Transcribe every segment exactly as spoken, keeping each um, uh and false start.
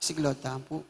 Siglo tampu.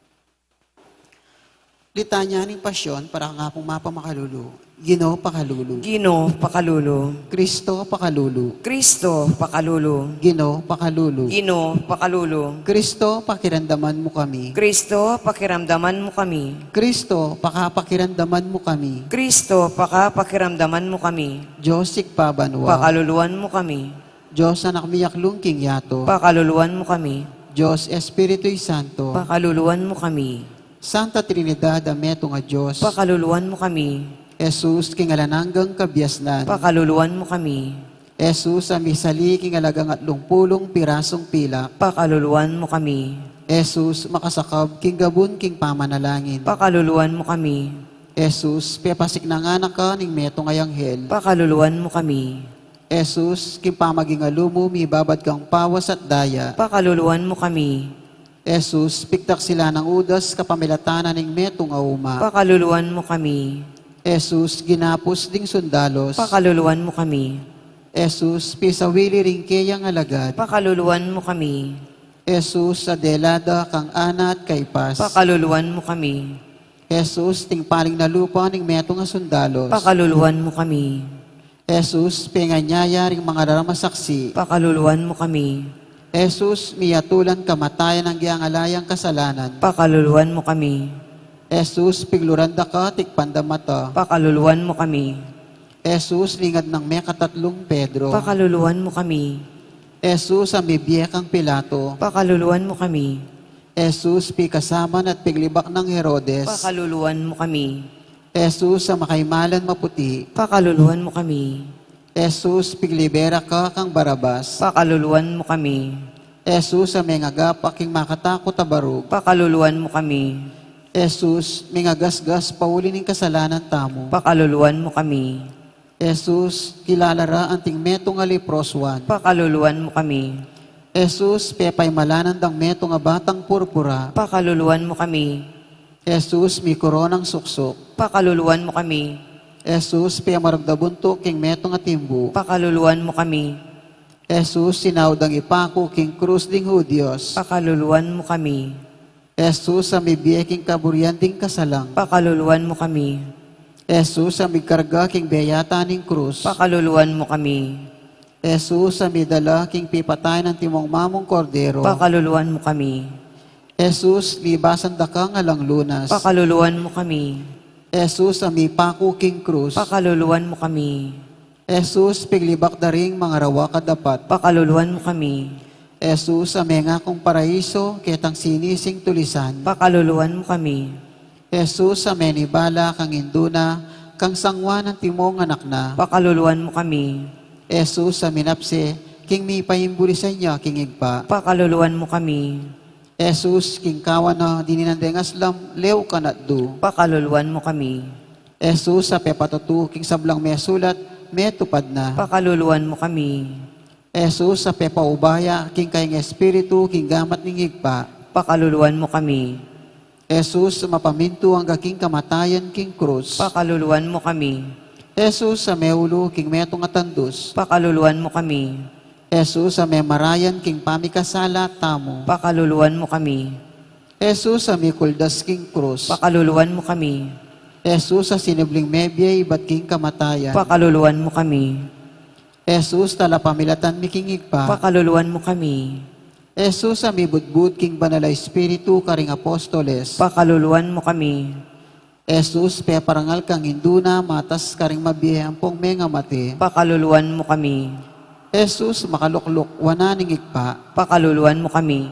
Litanya ning Pasyon para kang Apung Mapamakalulu. Ginu, pakalulu. Ginu, pakalulu. Kristo, pakalulu. Kristo, pakalulu. Ginu, pakalulu. Ginu, pakalulu. Kristo, pakiramdaman mu kami. Kristo, pakiramdaman mu kami. Kristo, pakapakiramdaman mu kami. Kristo, pakapakiramdaman mu kami. Dios Ibpa banua. Pakaluluan mu kami. Dios Anak miyakalung king yatu. Pakaluluan mu kami. Dios Espiritu Santo. Pakaluluan mu kami. Santa Trinidad a metung a Dios. Pakaluluan mu kami. Jesus king alang anggang kabiasnan. Pakaluluan mu kami. Jesus a misali king alagang atlung pulung pirasung pilak. Pakaluluan mu kami. Jesus makasakab king gabun king pamanalangin. Pakaluluan mu kami. Jesus, pepasiknangan na ka ning metung a anghel. Pakaluluan mu kami. Jesus, king pamagingalu mu mibabad kang pawas at daya. Pakaluluan mu kami. Jesus, pigtaksilan nang Judas kapamilatan na ning metung a uma. Pakaluluan mu kami. Jesus, ginapus ding sundalos. Pakaluluan mu kami. Jesus, pisawili ring keyang alagad. Pakaluluan mu kami. Jesus, a dela da kang Ana at Caiafas. Pakaluluan mu kami. Jesus, timpalung na lupa ning metung a sundalos. Pakaluluan mu kami. Jesus, penganyaya ring mangaramang saksi. Pakaluluan mu kami. Jesus, miyatulan kamatayan agyang ala yang kasalanan. Pakaluluan mu kami. Jesus, pigluran da ka, tikpan da mata. Pakaluluan mu kami. Jesus, lingad nang mekatatlung Pedro. Pakaluluan mu kami. Jesus, a mibie kang Pilato. Pakaluluan mu kami. Jesus, pikasaman at piglibak nang Herodes. Pakaluluan mu kami. Jesus, a makaimalan maputi. Pakaluluan mu kami. Jesus, piglibera ka kang Barabas. Pakaluluan mu kami. Jesus, a mengagapa king makatakut a barug. Pakaluluan mu kami. Jesus, mengagasgas pauli ning kasalanan tamu. Pakaluluan mu kami. Jesus, kilala ra anting metung a leprosuan. Pakaluluan mu kami. Jesus, pepaimalanan dang metung a batang purpura. Pakaluluan mu kami. Jesus, mikoronang suksuk. Pakaluluan mu kami. Jesus, pemaragdabuntu king metung a timbu. Pakaluluan mu kami. Jesus, sinaud dang ipaku king krus ding Hudios. Pakaluluan mu kami. Jesus, a mibie king kaburian ding kasalang. Pakaluluan mu kami. Jesus, a mikarga king beyata ning krus. Pakaluluan mu kami. Jesus, a midala king pipatay nang timung mamung kordero. Pakaluluan mu kami. Jesus, libasan da kang alang lunas. Pakaluluan mu kami. Jesus, a mipaku king krus. Pakaluluan mu kami. Jesus, piglibak da ring mangarawak a dapat. Pakaluluan mu kami. Jesus, a mengakung paraiso ketang sinising tulisan. Pakaluluan mu kami. Jesus, a menibala kang Indu na, kang sangwa nang timung anak na. Pakaluluan mu kami. Jesus, a minapse king mipaimburisan ya king Ibpa. Pakaluluan mu kami. Jesus, king kawan na dinan deng aslam, lew kanatdu. Pakaluluan mu kami. Jesus, a pepatutu king sablang mesulat, metupad na. Pakaluluan mu kami. Jesus, a pepauba ya king kayang Espiritu king gamat ning Ibpa. Pakaluluan mu kami. Jesus, a mapamintu angga king kamatayan king krus. Pakaluluan mu kami. Jesus, a meulu king metung a tandus. Pakaluluan mu kami. Jesus, a memarayan king pamikasala tamu. Pakaluluan mu kami. Jesus, a mikuldas king krus. Pakaluluan mu kami. Jesus, a sinubling mebie ibat king kamatayan. Pakaluluan mu kami. Jesus, talapamilatan mi king Ibpa. Pakaluluan mu kami. Jesus, a mibudbud king Banal a Espiritu karing apostoles. Pakaluluan mu kami. Jesus, peparangal kang Indu na matas karing mabie ampong mengamate. Pakaluluan mu kami. Jesus, makalukluk wanan ning Ibpa. Pakaluluan mu kami.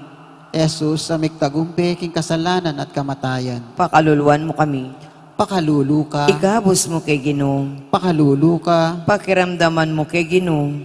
Jesus, a migtagumpe king kasalanan at kamatayan. Pakaluluan mu kami. Pakalulu ka. Ikabus mu ke Ginu. Pakalulu ka. Pakiramdaman mu ke Ginu.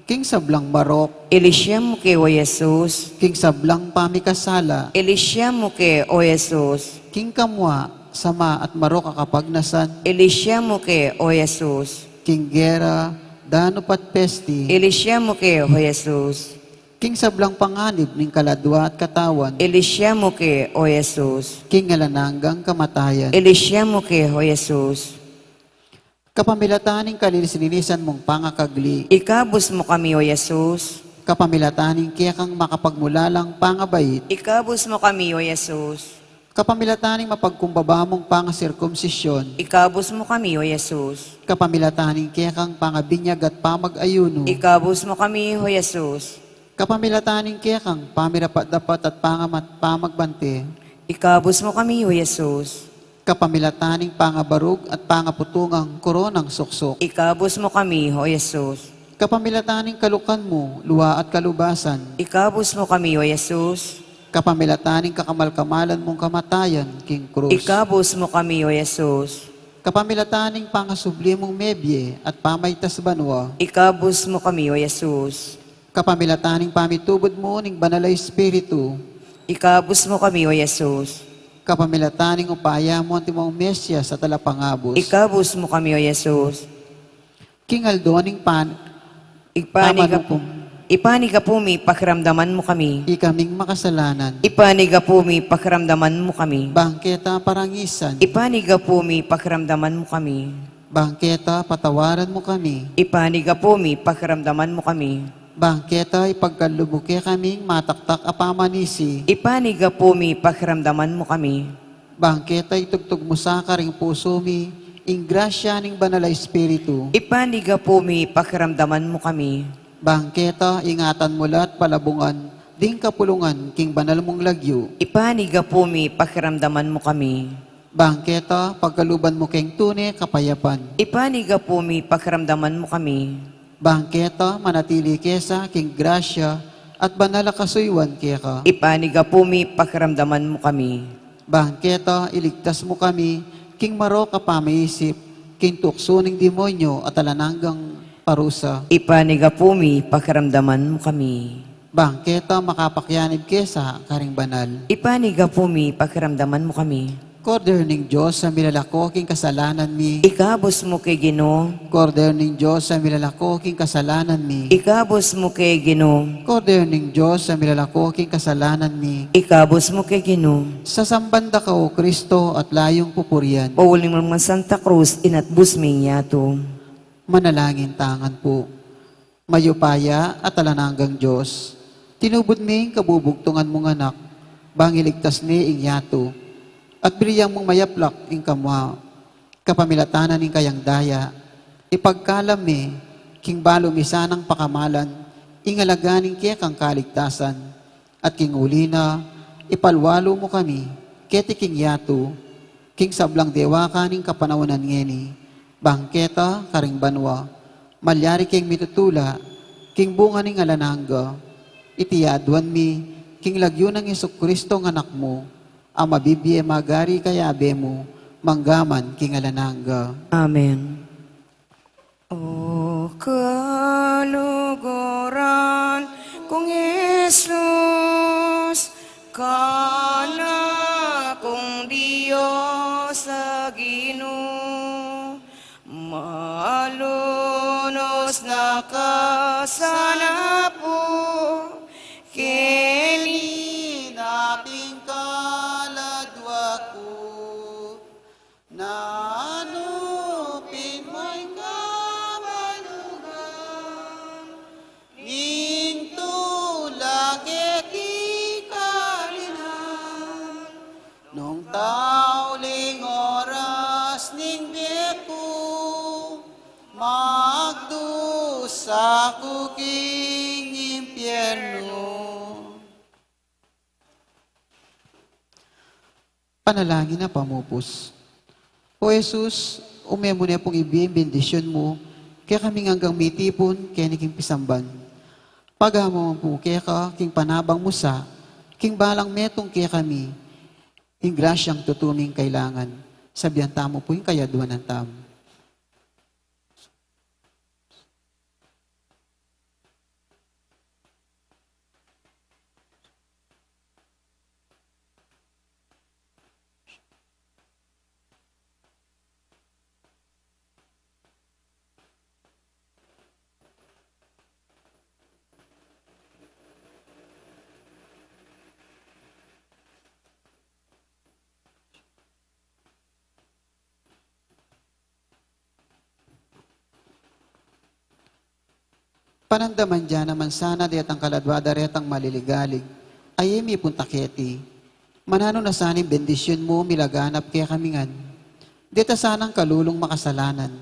King sablang marok. Ilisya mu ke, O Jesus. King sablang pamikasala. Ilisya mu ke, O Jesus. King kamua, sama at marok a kapagnasan. Ilisya mu ke, O Jesus. King gera, danup at pesti. Ilisya mu ke, O Jesus. King sablang panganib ning kaladua at katawan. Ilisya mu ke, O Jesus. King alang anggang kamatayan. Ilisya mu ke, O Jesus. Kapamilatan ning kalinis-linisan mung pangakagli. Ikabus mu kami, O Jesus. Kapamilatan ning kekang makapagmulalang pangabait. Ikabus mu kami, O Jesus. Kapamilatan ning mapagkumbaba mung pangasirkumsisyon. Ikabus mu kami, O Jesus. Kapamilatan ning kekang pangabinyag at pamag-ayuno. Ikabus mu kami, O Jesus. Kapamilatan ning kekang pamirapat-dapat at pangamat pamagbante. Ikabus mu kami, O Jesus. Kapamilatan ning pangabarug at pangaputungang koronang suksuk. Ikabus mu kami, O Jesus. Kapamilatan ning kalukan mu, lua at kalubasan. Ikabus mu kami, O Jesus. Kapamilatan ning kakamal-kamalan mung kamatayan king krus. Ikabus mu kami, O Jesus. Kapamilatan ning pangasubli mung mebie at pamaitas banua. Ikabus mu kami, O Jesus. Kapamilatan ning pamitubud mu ning Banal a Espiritu. Ikabus mu kami, O Jesus. Kapamilatan ning upaya mu antimong Mesias at Talapangabus. Ikabus mu kami, O Jesus. King aldo ning pan-, Ipaniga pu, pamanupung. Ipaniga pu mi, pakiramdaman mu kami. Ikaming makasalanan. Ipaniga pu mi, pakiramdaman mu kami. Bangketa parangisan. Ipaniga pu mi, pakiramdaman mu kami. Bangketa patawaran mu kami. Ipaniga pu mi, pakiramdaman mu kami. Bangketa ipagkalub mu kekaming mataktak a pamanisi. Ipaniga pu mi, pakiramdaman mu kami. Bangketa itugtug mu sa karing pusu mi ing grasya ning Banal a Espiritu. Ipaniga pu mi, pakiramdaman mu kami. Bangketa ingatan mu la't palabungan ding kapulungan king banal mung lagyu. Ipaniga pu mi, pakiramdaman mu kami. Bangketa pagkaluban mu keng tune kapayapan. Ipaniga pu mi, pakiramdaman mu kami. Bangketa manatili ke sa king grasya at banal a kasuyuan keka. Ipaniga pu mi, pakiramdaman mu kami. Bangketa iligtas mu kami king marok a pamaisip, king tuksu ning demonyo at alang anggang parusa. Ipaniga pu mi, pakiramdaman mu kami. Bangketa makapakianib ke sa karing banal. Ipaniga pu mi, pakiramdaman mu kami. Kordero ning Dios a milalako king kasalanan mi. Ikabus mu ke Ginu. Kordero ning Dios a milalako king kasalanan mi. Ikabus mu ke Ginu. Kordero ning Dios a milalako king kasalanan mi. Ikabus mu ke Ginu. Sasamban da ka, O Kristo, at layung pupurian. O uling mung Santa Cruz, inatbus ming yatu. Manalangin tangan pu. Mayupaya at alang anggang Dios, tinubud me ing kabubugtungan mung Anak, bang iligtas me ing yatu, at binyan mung mayaplak ing kamua. Kapamilatan na ning kayang daya, ipagkalam me king balu mi sanang pakamalan ing alaga ning kekang kaligtasan. At king uli na, ipalwalu mu kami keti king yatu, king sablang dewakan ning kapanawan ngeni, bangketa karing banua, malyari keng mitutula king bunga ning alang angga. Iti aduan mi king lagyu nang Jesucristo a Anak mu, a mabibie magari kayabe mu, mangga man king alang angga. Amen. O kaluguran kung Jesus, kanakung Dios a Ginu, malunus na ka sana pu keni daping kaladua ku. Nanu pin mu ing kabalugan ning tula keti karin, nung tauling oras ning bie ku, magdusa ku king impyernu. Panalangin a pamupus. O Jesus, ume mu ne pung ibie ing bendisyun mu kekaming anggang mitipun keni king pisamban. Pagamu mu pu keka king panabang mu sa king balang metung kekami ing grasyang tutu ming kailangan. Sabian tamu pu ing kayaduanan tamu. Panandaman da naman sana detang kaladwa da retang maliligalig a e mipunta keti. Mananu na sana ing bendisyun mu milaganap kekami ngan. Deta sanang kalulung makasalanan,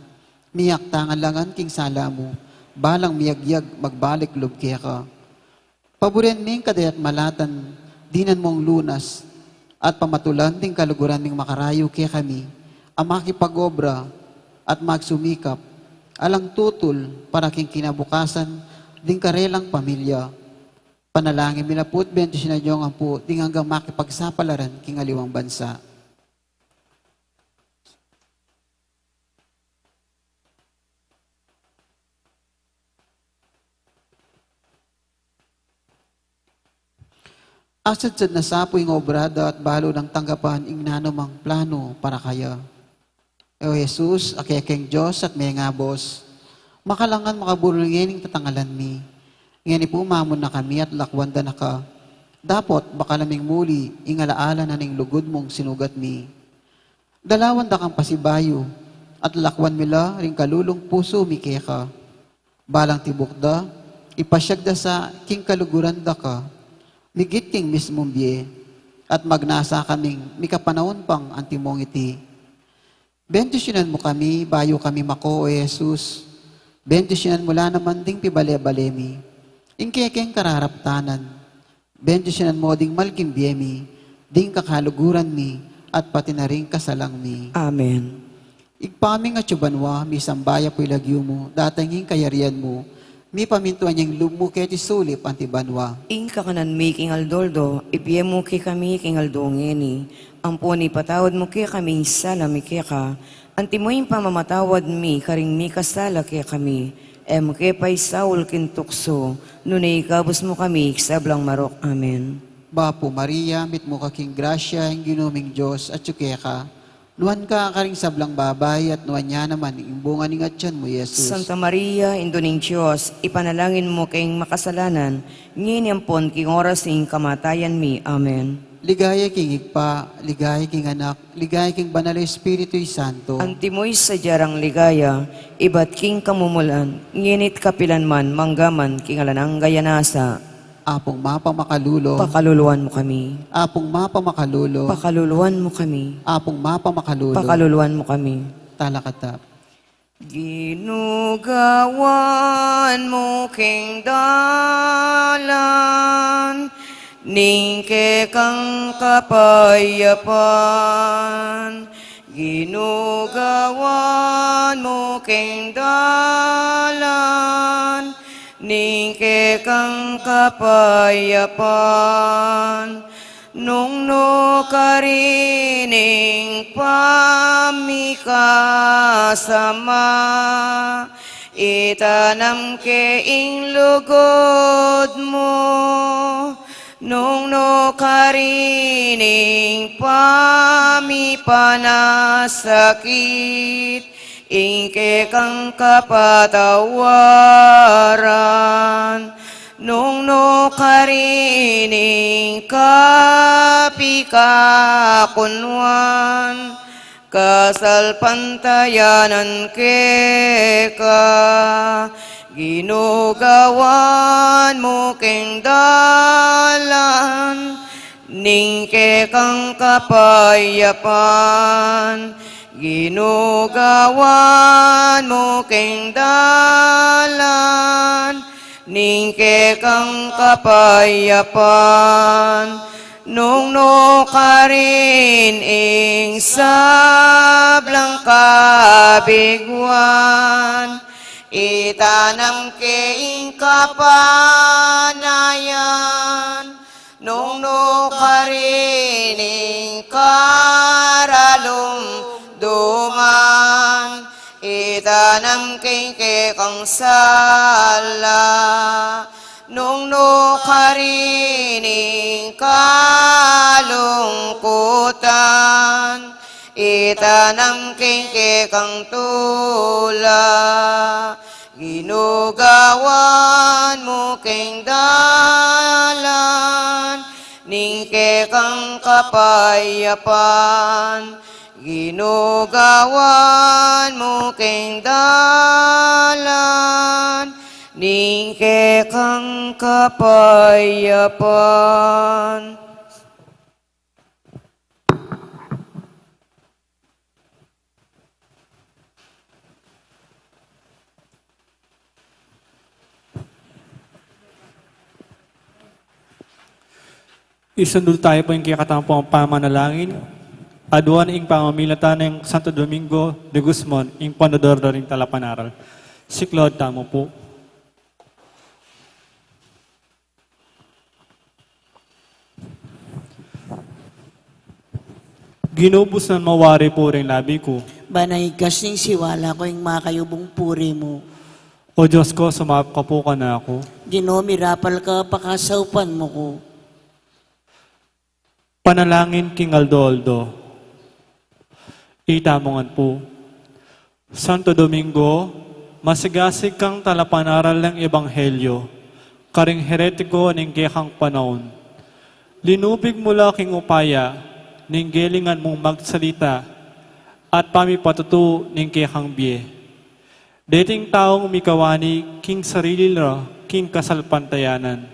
miaktangan la ngan king sala mu, balang miyagyag magbalik lub keka. Paburen ming kadayat malatan, dinan mung lunas, at pamatulan ding kaluguran ming makarayu kekami, a makipag-obra at magsumikap, alang tutul para king kinabukasan ding karelang pamilya. Panalangin mi la pu't bendisyunan yu ngan pu ding anggang makipagsapalaran king aliwang bansa. Asadsad na sa pu ing obra da at balu nang tanggapan ing nanumang planu para kaya. O Jesus, a kekeng Dios at mengabus, makalangan makaburul ngening tatangalan mi. Ngeni pu mamun na kami at lakwan da na ka. Dapot bakal naming muli ing alaala na ning lugud mung sinugat mi. Dalawan da kang pasibayu, at lakwan mi la ring kalulung pusu mi keka. Balang tibuk da, ipasyag da sa king kaluguran da ka, migit king mismung bie, at magnasa kaming mikapanaun pang antimong iti. Bendisyunan mu kami, bayu kami mako, o Jesus. Bendisyunan mu la naman ding pibale-bale mi. Ing kekeng kararaptanan. Bendisyunan mu ding malging bie mi, ding kakaluguran mi, at pati na ring kasalang mi. Amen. Ibpa mi a atsu banua, misamban ya pu ing lagyu mu, datang ing kayarian mu, mipamintuan ya ing lub mu keti sulip anti banua. Ing kakanan mi king aldo-aldo, ibie mu kekami king aldo ngeni, ampon ipatawad mu kekami ing sala mi keka, antimo ing pamamatawad mi karing mikasala kekami, e mu ke paisaul king tuksu, nune ikabus mu kami king sablang marok. Amen. Bapu Maria, mitmu ka king grasya, ing Ginu ming Dios atsu keka. Nuan ka karing sablang babai, at nuan ya naman ing bunga ning atyan mu, Jesus. Santa Maria, Indu ning Dios, ipanalangin mu keng makasalanan, ngeni ampon king oras ning kamatayan mi. Amen. Ligaya king Ibpa, ligaya king Anak, ligaya king Banal a Espiritu Santo. Antimo ing sadya rang ligaya, ibat king kamumulan, ngeni't kapilan man, manggaman king alang angga. Amen. Apung mapamakalulu. Pakaluluan mu kami. Apung mapamakalulu. Pakaluluan mu kami. Apung mapamakalulu. Pakaluluan mu kami. Talakad ta. Ginu, gawan mu keng dalan ning kekang kapayapan. Ginu, gawan mu keng dalan ning kekang kapayapan. Nung nu karin ing pamikasama, itanam ke ing lugud mu. Nung nu karin ing pamipanasakit, ing kekang kapatawaran. Nung nu karin ing kapikakunwan, kasalpantayanan keka. Ginu, gawan mu keng dalan ning kekang kapayapan. Ginu, gawan mu keng dalan ning kekang kapayapan. Nung nu karin ing sablang kabiguan, itanam ke ing kapanayan. Nung nu karin ing karalumduman, itanam ke ing kekang sala. Nung nu karin ing kalungkutan, itanam ke ing kekang tula. Ginu, gawan mu keng dalan ning kekang kapayapan. Ginu, gawan mu keng dalan ning kekang kapayapan. Isundul tamu pu ing kekatamung pamanalangin, aduan ing pamamilatan nang Santo Domingo de Guzman, ing fundador da ring talapanaral. Siklaud tamu pu. Ginu, busnan mo wari pu ring labi ku. Ban ing igkas ning siwala ku ing makayubung puri mu. O Dios ku, sumaup ka pu kanaku. Ginu, mirapal ka, pakasaupan mu ku. Panalangin king aldo-aldo. Itamu ngan pu. Santo Domingo, masigasig kang talapanaral ning ebanghelyo karing heretiko ning kekang panaun. Linubig mu la king upaya ning gelingan mung magsalita at pamipatutu ning kekang bie. Deting taung mikawani king sarili la king kasalpantayanan,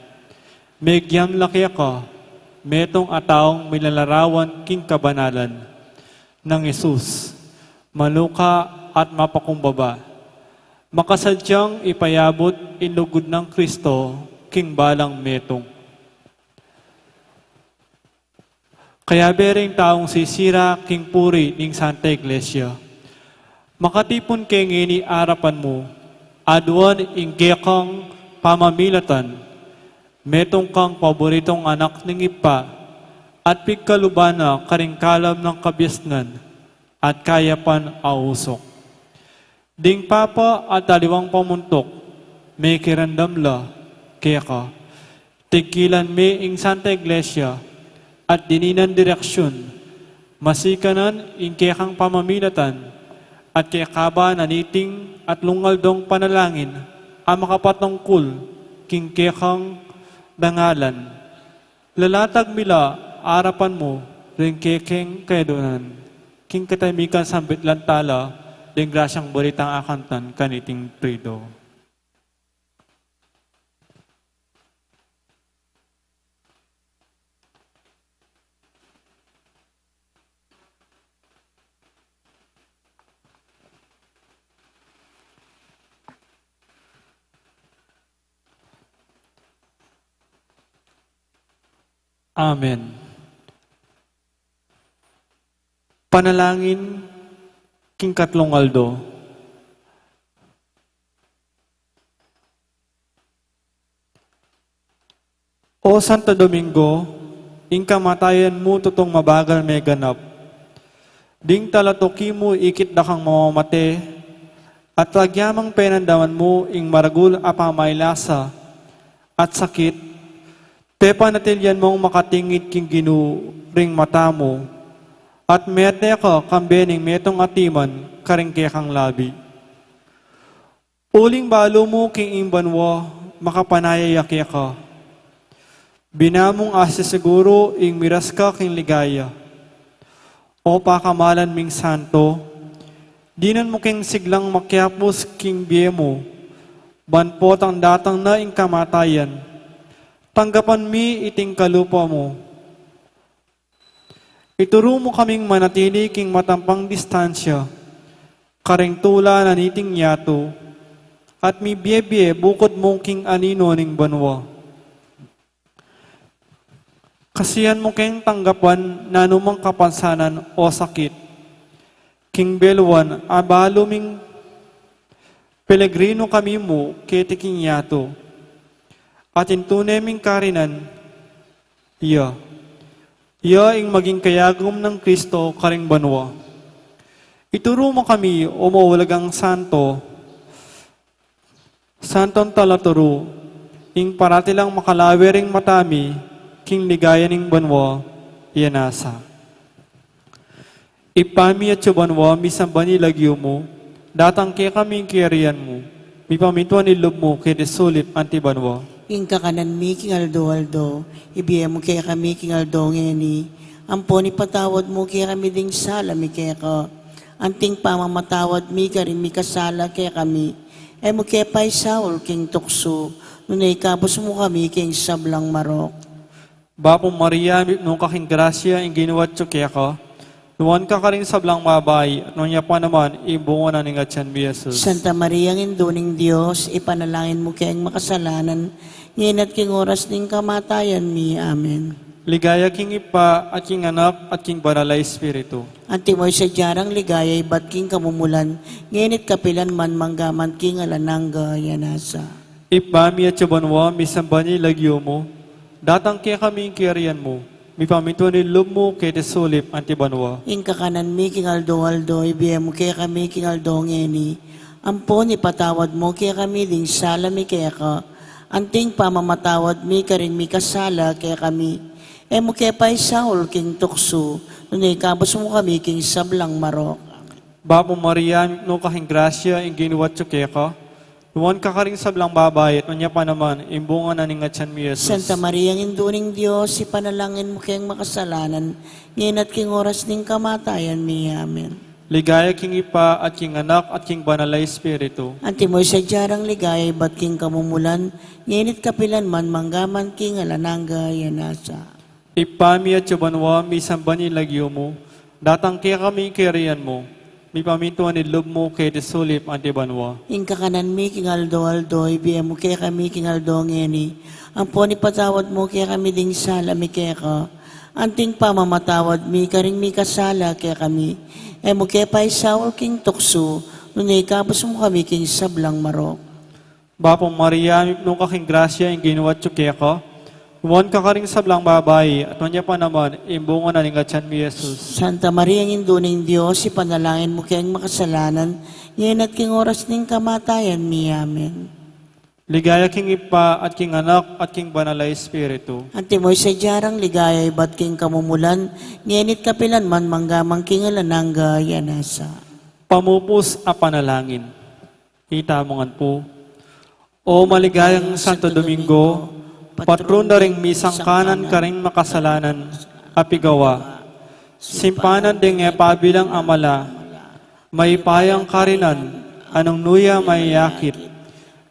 megiam la keka metung a taung milalarawan king kabanalan nang Jesus, manuka at mapakumbaba, makasadyang ipayabut ing lugud nang Kristo king balang metung. Kayabe ring taung sisira king puri ning Santa Iglesia, makatipun ke ngeni arapan mu, aduan ing kekang pamamilatan, metung kang paboritung anak ning Ibpa, at pigkaluban na karing kalam nang kabiasnan at kayapan a usuk. Ding papa at aliwang pamuntuk, mekiramdam la keka. Tigkilan me ing Santa Iglesia at dininan direksyun, masikanan ing kekang pamamilatan, at kekaba na niting atlung aldong panalangin a makapatungkul king kekang dangalan. Lalatag mi la arapan mu ring kekeng kayadwanan. King katamikan sambit lang tala ding grasyang balitang akantan kaniting Trido. Amen. Panalangin king katlung aldo. O Santo Domingo, ing kamatayan mu tutung mabagal meganap. Ding talatuki mu ikit da kang mamamate, at agyang penandaman mu ing maragul a pamailasa at sakit, pepanatilyan mung makatingid king Ginu ring mata mu, at mete ka kambe ning metung a timan karing kekang labi. Uling balu mu king ing banua makapanaya ya keka. Bina mung asisiguru ing miras ka king ligaya. O pakamalan ming santo, dinan mu keng siglang makiapus king bie mu, ban potang datang na ing kamatayan, tanggapan mi iting kalupa mu. Ituru mu kaming manatili king matampang distansya karing tula na niting yatu, at mibie-bie bukud mu king anino ning banua. Kasian mu keng tanggapan nanumang kapansanan o sakit. King beluan a balu ming pelegrino kami mu keti king yatu. At ing tune ming karinan, iya. Iya ing maging kayagum nang Kristo karing banua. Ituru mu kami, o maulagang santo, santong talaturu, ing parati lang makalawe ring mata mi king ligaya ning banua, iya nasa. Ibpa mi atsu banua, misamban ya ing lagyu mu, datang kekami ing kayarian mu, mipamintuan ing lub mu keti sulip anti banua. Ing kakanan mi king aldo-aldo, ibie mu kekami king aldo ngeni, ampon ipatawad mu kekami ding sala mi keka, anting pamamatawad mi karing mikasala kekami, E mu ke paisaul king tuksu, nune ikabus mu kami king sablang marok. Bapu Maria, mipnu ka king grasya, ing Ginu atyu keka. Nuan ka karing sablang babai, at nuan ya pa naman ing bunga na ning atyan mi, Jesus. Santa Maria, Indu ning Dios, ipanalangin mu keng makasalanan, ngeni at king oras ning kamatayan mi. Amen. Ligaya king Ibpa, at king Anak, at king Banal a Espiritu. Antimo ing sadya rang ligaya ibat king kamumulan, ngeni at kapilan man, manggaman king alang angga. Amen. Ibpa mi atsu ka banua, misamban ya ing lagyu mu, datang kekami ing kayarian mu, mipamintuan ing lub mu keti sulip anti banua. Ing kakanan mi king aldo-aldo, ibie mu kekami king aldo ngeni. Ampon ipatawad mu kekami ding sala mi keka, anting pamamatawad mi karing mikasala kekami. E mu ke paisaul king tuksu, nune ikabus mu kami king sablang marok. Bapu Maria, mipnu ka king grasya, ing Ginu atyu keka. Nuan ka karing sablang babai, at nuan ya pa naman ing bunga na ning atyan mi, Jesus. Santa Maria, Indu ning Dios, ipanalangin mu keng makasalanan, ngeni at king oras ning kamatayan mi. Amen. Ligaya king Ibpa, at king Anak, at king Banal a Espiritu. Antimo ing sadya rang ligaya ibat king kamumulan, ngeni at kapilan man, manggaman king alang angga. Amen. Ibpa mi atsu ka banua, misamban ya ing lagyu mu, datang kekami ing kayarian mu, mipamintuan ing lub mu keti sulip anti banua. Ing kakanan mi king aldo-aldo, ibie mu kekami king aldo ngeni. Ampon ipatawad mu kekami ding sala mi keka, anting pamamatawad mi karing mikasala kekami. E mu ke paisaul king tuksu, nune ikabus mu kami king sablang marok. Bapu Maria, mipnu ka king grasya, ing Ginu atyu keka. Nuan ka karing sablang babai, at nuan ya pa naman ing bunga na ning atyan mi, Jesus. Santa Maria, Indu ning Dios, ipanalangin mu keng makasalanan, ngeni at king oras ning kamatayan mi. Amen. Ligaya king Ibpa, at king Anak, at king Banal a Espiritu. Antimo ing sadya rang ligaya ibat king kamumulan, ngeni at kapilan man, manggaman king alang angga. Amen. Pamupus a panalangin. Itamu ngan pu. O maligayang Santo Domingo, patrun da ring misangkanan karing makasalanan a pigawa, simpanan deng e pabilang a mala, mayupayang karinan a nung nu ya mayakit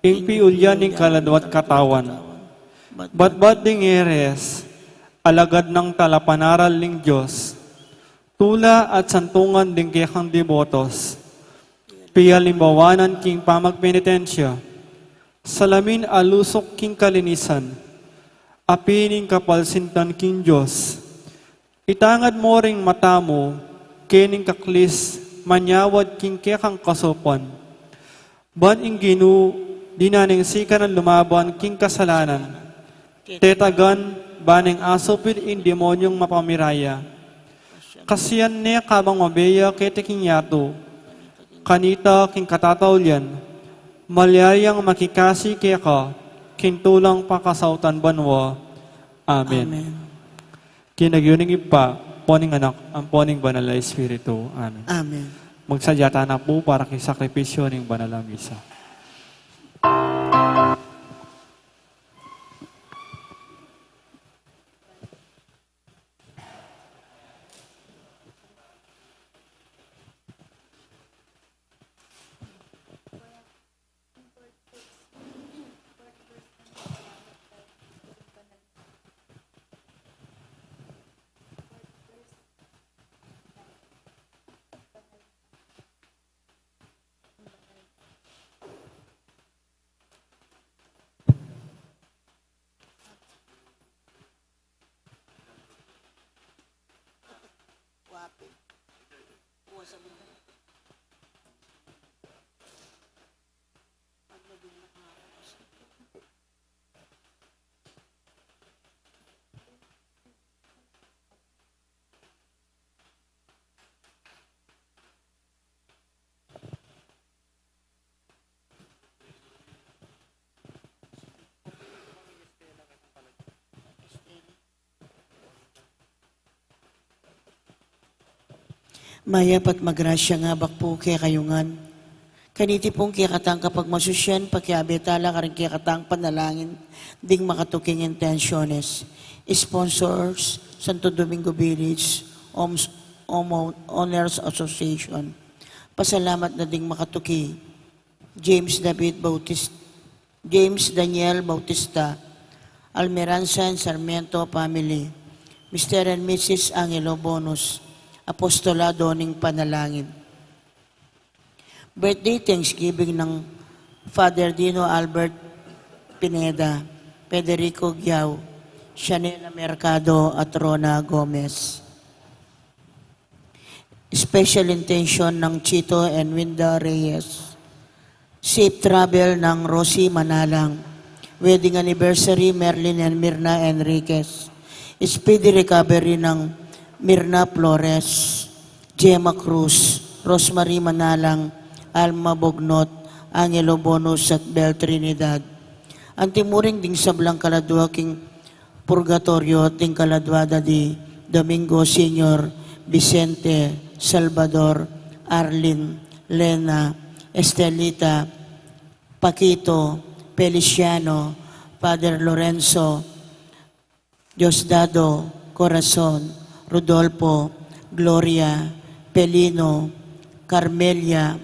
ing piulyan ning kaladwa't katawan. Batbat ding heres, alagad nang talapanaral ning Dios, tula at santungan ding kekang debotos, pialimbawanan king pamagpenitensya, salamin a lusuk king kalinisan, a pin ing kapalsintan king Dios. Itangad mu ring mata mu kening kaklis manyawad king kekang kasaupan. Ban ing Ginu, dinan neng sikanan lumaban king kasalanan, tetagan, ban neng asupil ing demonyung mapamiraya. Kasian ne kabang mabiye ya keti king yatu, kanita king katataulian, malyari yang makikasi keka king tulang pakasautan banua. Amen. Amen. King lagyu ning Ibpa, ampo ning Anak, ampo ning Banal a Espiritu. Amen. Amen. Magsadya tana pu para king sakripisyu ning Banal a Misa. Mayap at magrasyang abak pu kekayu ngan. Kaniti pung kekatang kapagmasusian, pakiabe tala karing kekatang panalangin ding makatuking intensiones. Sponsors, Santo Domingo Village, Homes, Home Owners Association. Pasalamat na ding makatuki. James David Bautista, James Daniel Bautista, Almiranza and Sarmiento family, Mister and Missus Angelo Bonus, Apostolado ning Panalangin. Birthday Thanksgiving ng Father Dino Albert Pineda, Federico Giao, Shanela Mercado at Rona Gomez. Special intention ng Chito and Winda Reyes. Safe travel ng Rosie Manalang. Wedding anniversary, Merlin and Mirna Enriquez. Speedy recovery ng Mirna Flores, Gemma Cruz, Rosemary Manalang, Alma Bognot, Angelo Bonus at Bel Trinidad. Antimurin ding sablang kaladua king purgatoryo, ding kaladua da di Domingo Senior, Vicente, Salvador, Arlene, Lena, Estelita, Paquito, Feliciano, Father Lorenzo, Diosdado, Corazon, Rodolfo, Gloria, Pelino, Carmelia,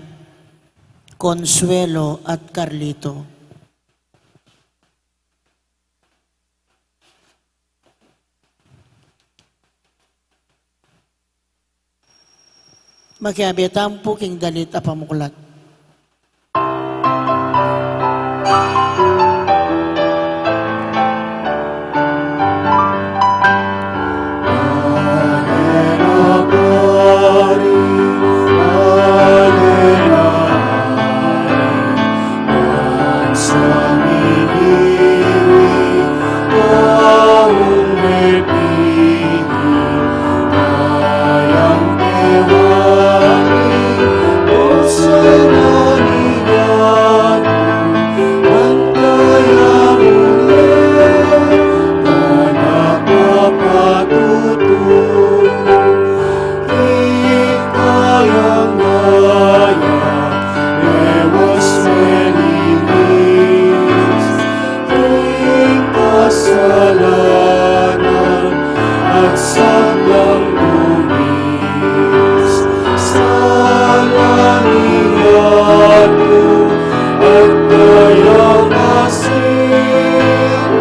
Consuelo at Carlito. Makiabe tamu pu king dalit a pamuklat. Tuwing kasalanan at sablang dungis, sa langit at kayang asin,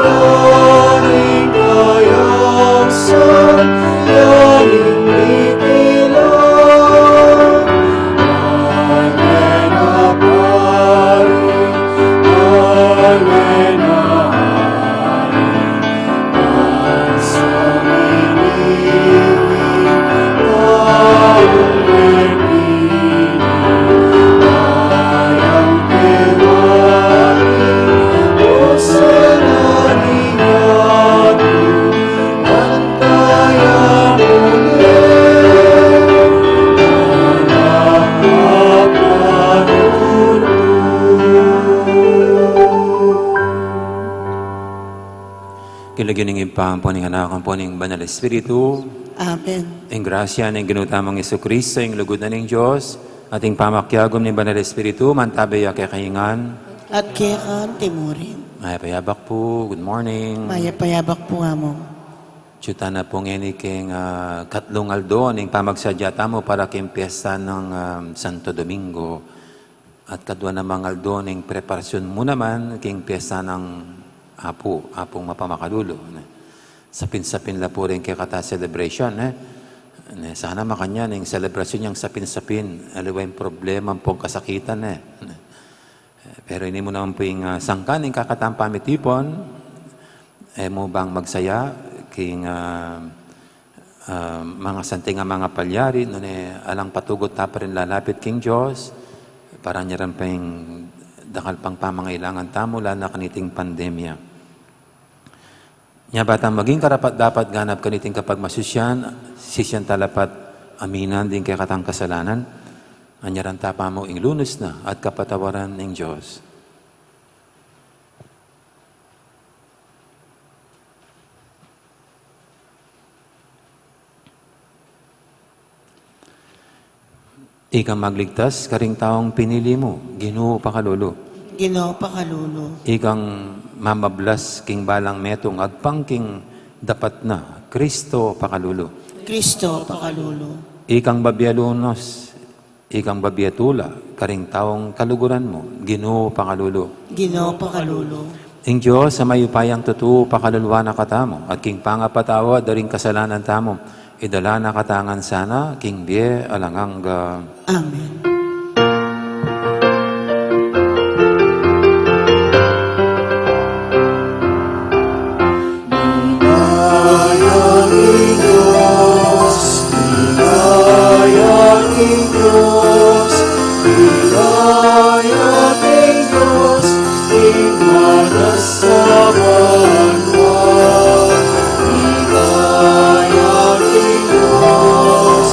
langit kayang sa yaling mitila. Amen, Apari. Amen, Apari. King lagyu ning Ibpa, ampo ning Anak, ampo ning Banal Espiritu. Amen. Ing grasya ning Ginu tamung Jesucristo, ing lugud na ning Dios, at ing pamakiagum ning Banal Espiritu, mantabi ya kekayu ngan. At keka antimurin. Mayap a yabak pu. Good morning. Mayap a yabak pu, Among. Atyu tana pu ngeni king, ah, katlung aldo ning pamagsadya tamu para king piyesta nang, ah, Santo Domingo. At kadua namang aldo ning preparasyun mu naman king piyesta nang Apu, Apung mapamakalulu, ne. Sapin-sapin la pu ring kekatang celebration, ne. Ne, sana makanyan ing selebrasyun yang sapin-sapin, aliwa ing problema ampong kasakitan, ne. Ne. Pero ini mu naman pu ing, ah, sangkan ning kekatang pamitipun, e mu bang magsaya king, ah, ah, mangasanting a mangapalyari, nune alang patugut ta pa rin lalapit king Dios, para nya rin pa ing dakal pang pamangailangan tamu, lalo na kaniting pandemya. Nya ba tang maging karapat-dapat ganap kaniting kapagmasusyan, sisian ta la pat aminan ding kekatang kasalanan, anyaran ta pa mu ing lunus na at kapatawaran ning Dios. Ikang magligtas karing taung pinili mu, Ginu, pakalulu. Ginu, pakalulu. Ikang mamablas king balang metung agpang king dapat na, Kristo, pakalulu. Kristo, pakalulu. Ikang babie lunus Ikang babie tula karing taung kaluguran mu, Ginu, pakalulu. Ginu, pakalulu. Ing Dios a mayupayang tutu pakaluluan na katamu, at king pangapatawad da ring kasalanan tamu, idala na katamu ngan sana king bie alang angga. Amen. Ligaya king Dios, ligaya king Dios, ligaya king Dios, king manasawan na. Ligaya king Dios,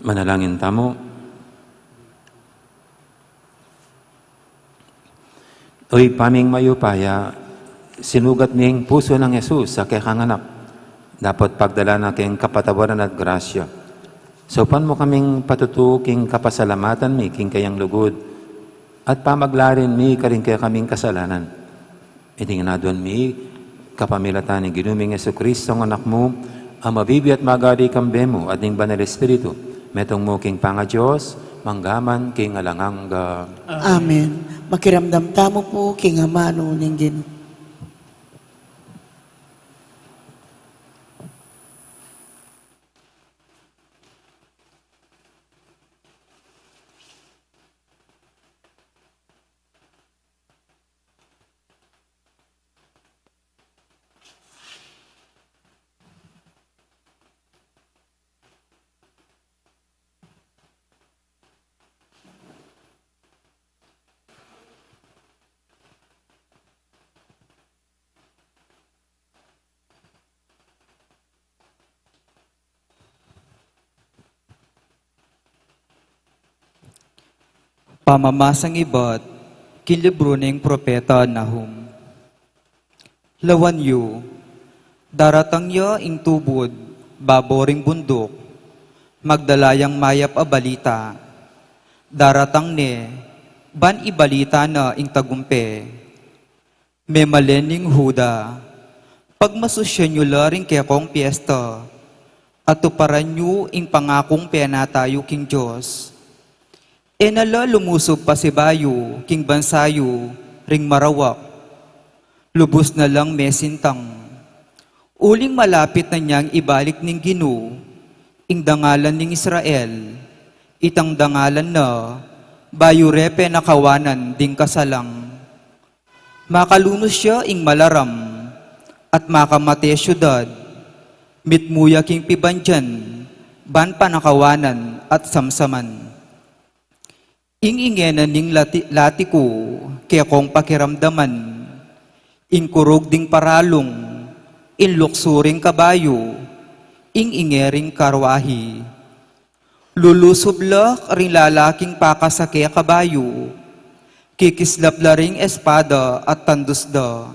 Manalangin tamu. O Ibpa ming mayupaya, sinugat ming pusu nang Jesus a kekang anak, dapot pagdalan na keng kapatawaran at grasya. Saupan mu kaming patutu king kapasalamatan mi king kayang lugud, at pamaglarin mi karing kekaming kasalanan. Iti ngan aduan mi kapamilatan ning Ginu ming Jesucristo, a Anak mu, a mabibie at magari kambe mu at ning Banal Espiritu, metung mu king pangaDios, mangga man king alang angga. Amen. Makiramdam tamu pu king amanu ning Ginu. Pamamasang ibat king libru ning propeta Nahum. Lawan yu, daratang ya ing tubud babo ring bunduk, magdala yang mayap a balita. Daratang ne, ban ibalita na ing tagumpe. Memalen ning Juda, pagmasusyan yu la ring kekong piesta, at tuparan yu ing pangakung penata yu king Dios. E na la lumusub pasibayu king bansa yu ring marawak, lubus na lang mesintang. Uling malapit na niang ibalik ning Ginu ing dangalan ning Israel, itang dangalan na bayu re penakawanan ding kasalang. Makalunus ya ing malaram at makamate siudad, mitmu ya king pibandian ban panakawanan at samsaman. Ing ingena ning lati-, lati ku kekong pakiramdaman, ing kurug ding paralung, ing luksu ring kabayu, ing inge ring karwahi. Lulusub la ring lalaking pakasake kabayu, kikislap la ring espada at tandus da.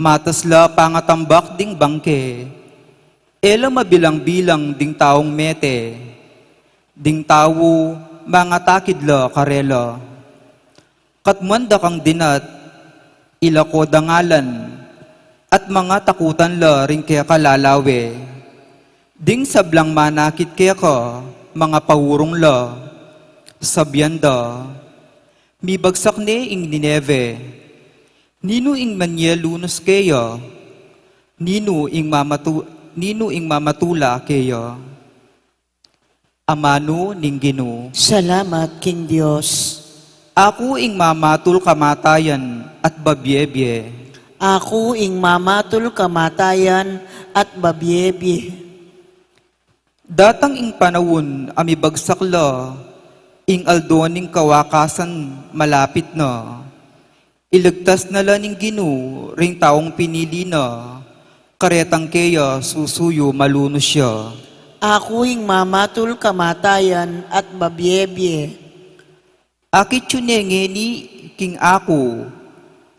Matas la pangatambak ding bangke, e la mabilang-bilang ding taung mete, ding tau mangatakid la karela. Katmuan da kang dinat, ilako da ngalan, at mangatakutan la ring keka lalawe. Ding sablang manakit keka, mangapaurung la, sabian da, mibagsak ne ing Nineve. Ninu ing manyelunus keya? Ninu ing mamatu-, ninu ing mamatula keya? Amanu ning Ginu. Salamat king Dios. Aku ing mamatul kamatayan at babie-bie. Aku ing mamatul kamatayan at babie-bie. Datang ing panaun a mibagsak la, ing aldo ning kawakasan malapit na. Iligtas na la ning Ginu ring taung pinili na, karetang keya susuyu malunus ya. Aku ing mamatul kamatayan at babie-bie. Akit yu ne ngeni king aku,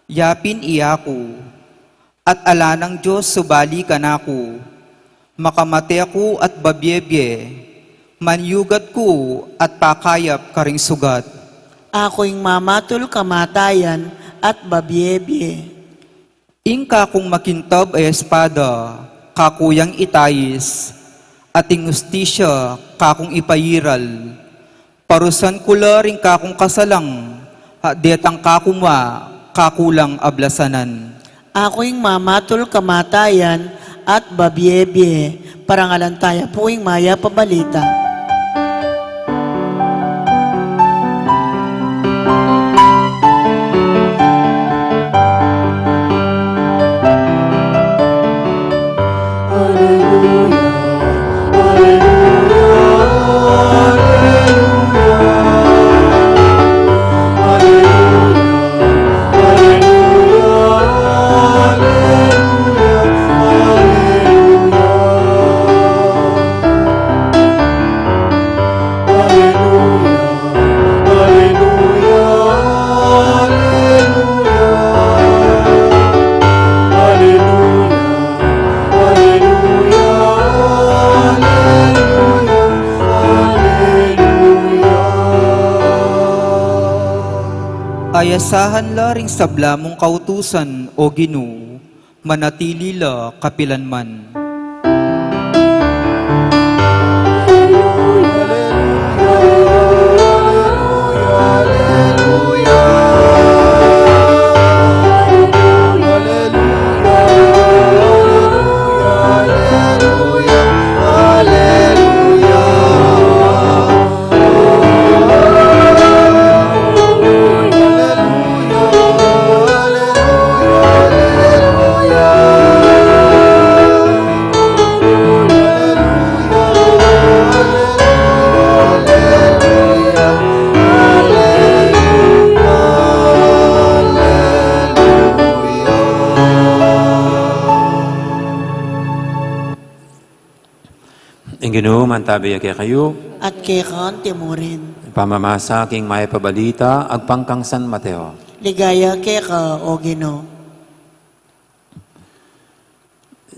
yapin i aku, at ala nang Dios subali kanaku, makamate ku at babie-bie, manyugat ku at pakayap karing sugat. Aku ing mamatul kamatayan at babie-bie. Ing kakung makintab a espada, kaku yang itais, at ing ustisya, kakung ipairal. Parusan ku la ring kakung kasalang, at detang kaku ma, kaku lang ablasanan. Aku ing mamatul kamatayan at babie-bie. Parangalan taya pu ing mayap a balita. Ayasahan la ring sabla mung kautusan, O Ginu, manatili la kapilanman. Ing Ginu mantabi ya kekayu. At keka antimurin. Pamamasa king mayap a balita agpang kang San Mateo. Ligaya keka, O Ginu.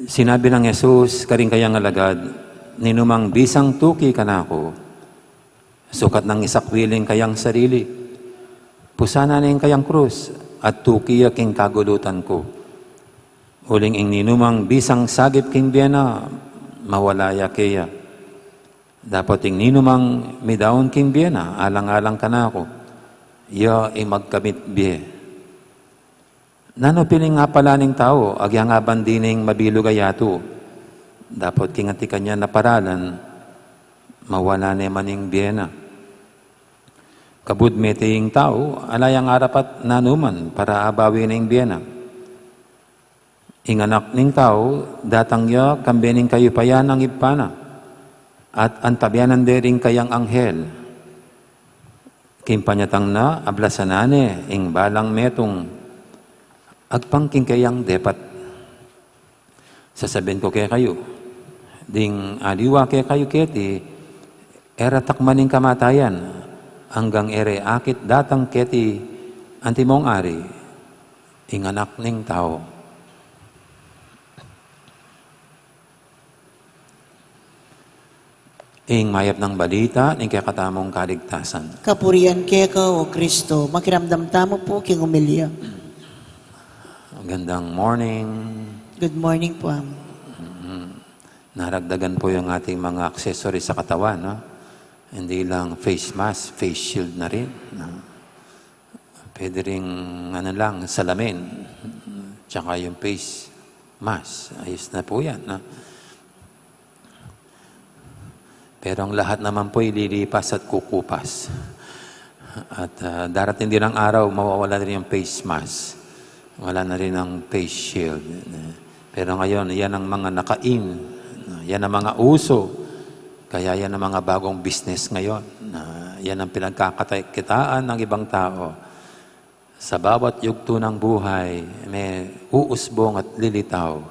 Sinabi nang Jesus karing kayang alagad, ninumang bisang tuki kanaku, sukat nang isakwil ing kayang sarili, pusanan ne ing kayang krus, at tuki ya king kagulutan ku. Uling ing ninumang bisang sagip king bie na, mawala ya keya. Dapot ing ninumang midaun king bie na, alang-alang kanaku, ya ing magkamit bie. Nanu piling apala ning tau, agyang aban dining mabilug a yatu? Dapot king anti kanya naparalan, mawala ne man ing bie na. Kabud mete ing tau, ala yang arapat nanuman para abawi ne ing bie na. Ing Anak ning Tau, datang ya kambe ning kayupayan nang Ibpa na, at antabayanan de ring kayang anghel. King panyatang na, ablasanan ne ing balang metung agpang king kayang depat. Sasabian ku kekayu, ding aliwa kekayu keti, E ra takman ing kamatayan, anggang e re akit datang keti antimong ari, ing Anak ning Tau. Ing mayap nang balita ning kekatamung kaligtasan. Kapurian keka, O Kristo. Makiramdam tamu pu king omilya. Magandang morning. Good morning po, Among. Mm. Naragdagan po yung ating mga accessories sa katawan, no? Hindi lang face mask, face shield na rin, no? Pwede ring, ano lang, salamin. Tsaka yung face mask. Ayos na po yan, no? Pero ang lahat naman po ililipas at kukupas. At, ah, darating din ang araw, mawawala na rin yung face mask. Wala na rin ang face shield. Pero ngayon, yan ang mga naka-in. Yan ang mga uso. Kaya yan ang mga bagong business ngayon. Na yan ang pinagkakakitaan ng ibang tao. Sa bawat yugto ng buhay, may uusbong at lilitaw.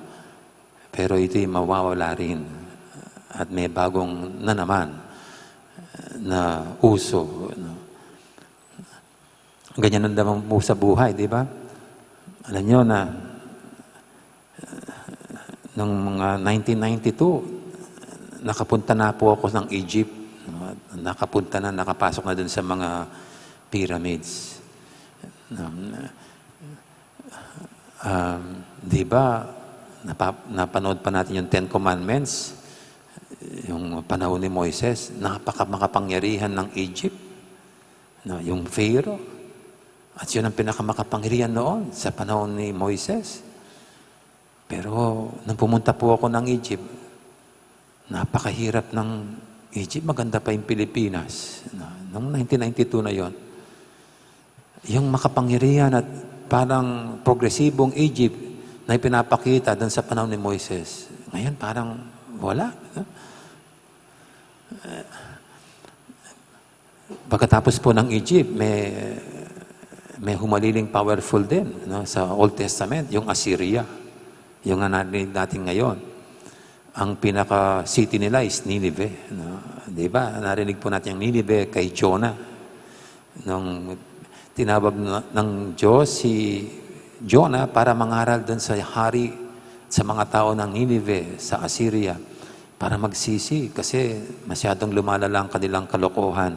Pero ito'y mawawala rin. At may bagong na naman na uso, no? Ganyan ang naman po sa buhay, di ba? Alam nyo na, nung mga nineteen ninety-two, nakapunta na po ako ng Egypt. Nakapunta na, nakapasok na dun sa mga pyramids. Um, di ba, napa-, napanood pa natin yung Ten Commandments, yung panahon ni Moises, napakamakapangyarihan ng Egypt. No, yung Pharaoh. At yun ang pinakamakapangyarihan noon sa panahon ni Moises. Pero nung pumunta po ako ng Egypt, napakahirap ng Egypt, maganda pa yung Pilipinas. No, nung nineteen ninety-two na yon, yung makapangyarihan at parang progresibong Egypt na ipinapakita dun sa panahon ni Moises, ngayon parang wala, no? Pagkatapos po ng Egypt, may, may humaliling powerful din, no, sa Old Testament, yung Assyria. Yung nga narinig natin ngayon. Ang pinaka-city nila is Nineveh, no? Di ba? Narinig po natin yung Nineveh kay Jonah. Nung tinawag na, ng Diyos si Jonah para mangaral dun sa hari, sa mga tao ng Nineveh, sa Assyria, para magsisi kasi masyadong lumalala ang kanilang kalokohan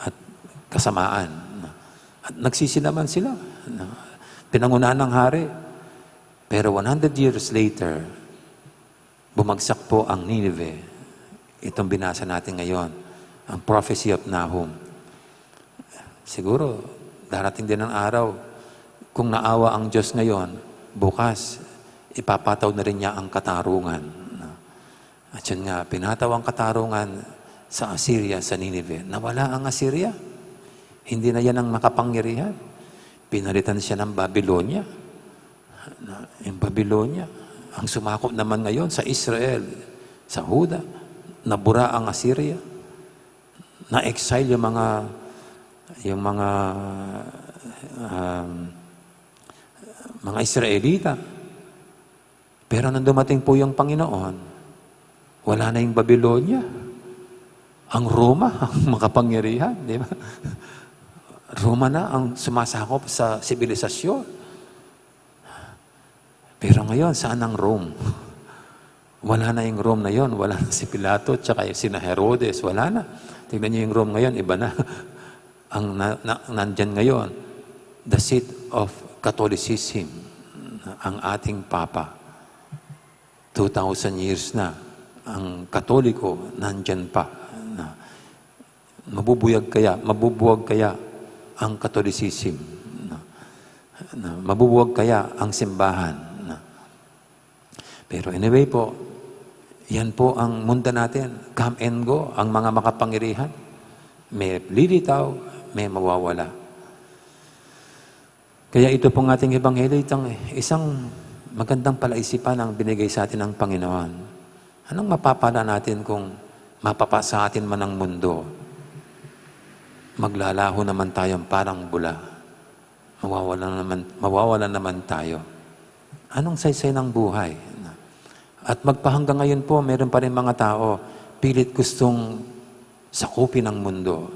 at kasamaan. At nagsisi naman sila. Pinangunahan ng hari. Pero one hundred years later, bumagsak po ang Nineveh. Itong binasa natin ngayon, ang prophecy of Nahum. Siguro, darating din ang araw, kung naawa ang Diyos ngayon, bukas, ipapataw na rin niya ang katarungan. At yun nga, pinataw ang katarungan sa Assyria, sa Nineveh. Nawala ang Assyria. Hindi na yan ang makapangyarihan. Pinalitan siya ng Babylonia. Na, yung Babylonia, ang sumakop naman ngayon sa Israel, sa Huda, nabura ang Assyria. Na-exile yung mga, yung mga, um, mga Israelita. Pero nung dumating po yung Panginoon, wala na yung Babylonia. Ang Roma, ang makapangyarihan, di ba? Roma na ang sumasakop sa sibilisasyon. Pero ngayon, saan ang Rome? Wala na yung Rome na yon. Wala na si Pilato, tsaka yung sina Herodes. Wala na. Tingnan niyo yung Rome ngayon, iba na. Ang na, na, nandyan ngayon, the seat of Catholicism, ang ating Papa. Two thousand years na, ang Katoliko nandyan pa. Na, mabubuyag kaya, mabubuwag kaya ang Catholicism? Na, na, mabubuwag kaya ang simbahan? Na, pero anyway po, yan po ang mundo natin. Come and go ang mga makapangyarihan. May lilitaw, may mawawala. Kaya ito pong ating ebanghelyo, itong isang magandang palaisipan ang binigay sa atin ng Panginoon. Anong mapapala natin kung mapapasa atin man ang mundo? Maglalaho naman tayong parang bula. Mawawala naman, mawawala naman tayo. Anong saysay ng buhay? At magpahanggang ngayon po, meron pa rin mga tao, pilit gustong sakupin ang mundo.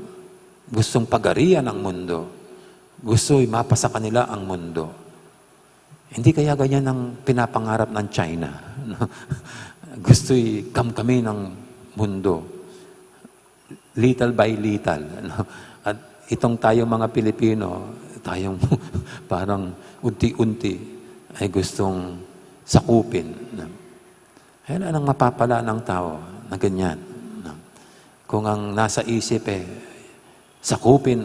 Gustong pagarian ang mundo. Gusto'y mapasa kanila ang mundo. Hindi kaya ganyan ang pinapangarap ng China, no? Gusto'y kamkamin ng mundo, little by little, no? At itong tayong mga Pilipino, tayong parang unti-unti ay gustong sakupin, no? Kaya anong mapapala ng tao na ganyan, no? Kung ang nasa isip, eh, sakupin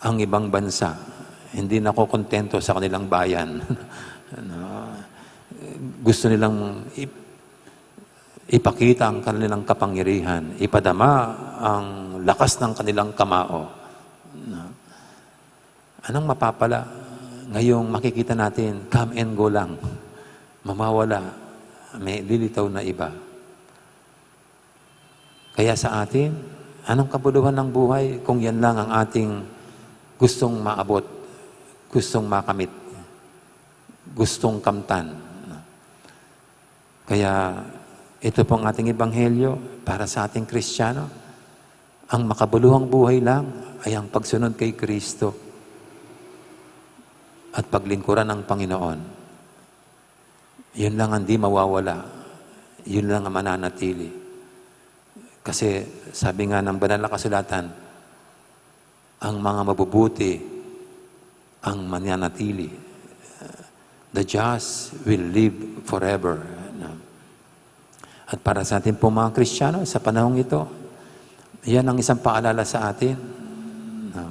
ang ibang bansa, hindi nakokontento sa kanilang bayan. No? Gusto nilang ip-, ipakita ang kanilang kapangyarihan, ipadama ang lakas ng kanilang kamao. No? Anong mapapala ngayong makikita natin, come and go lang. Mamawala, may lilitaw na iba. Kaya sa atin, anong kabuluhan ng buhay kung yan lang ang ating gustong maabot, gustong makamit, gustong kamtan? Kaya ito pong ating ebanghelyo para sa ating Kristiyano, ang makabuluhang buhay lang ay ang pagsunod kay Kristo at paglingkuran ng Panginoon. Yun lang ang di mawawala. Yun lang ang mananatili. Kasi sabi nga ng Banal na Kasulatan, ang mga mabubuti ang mananatili. The just will live forever. No? At para sa atin po mga Kristiyano, sa panahong ito, yan ang isang paalala sa atin. No?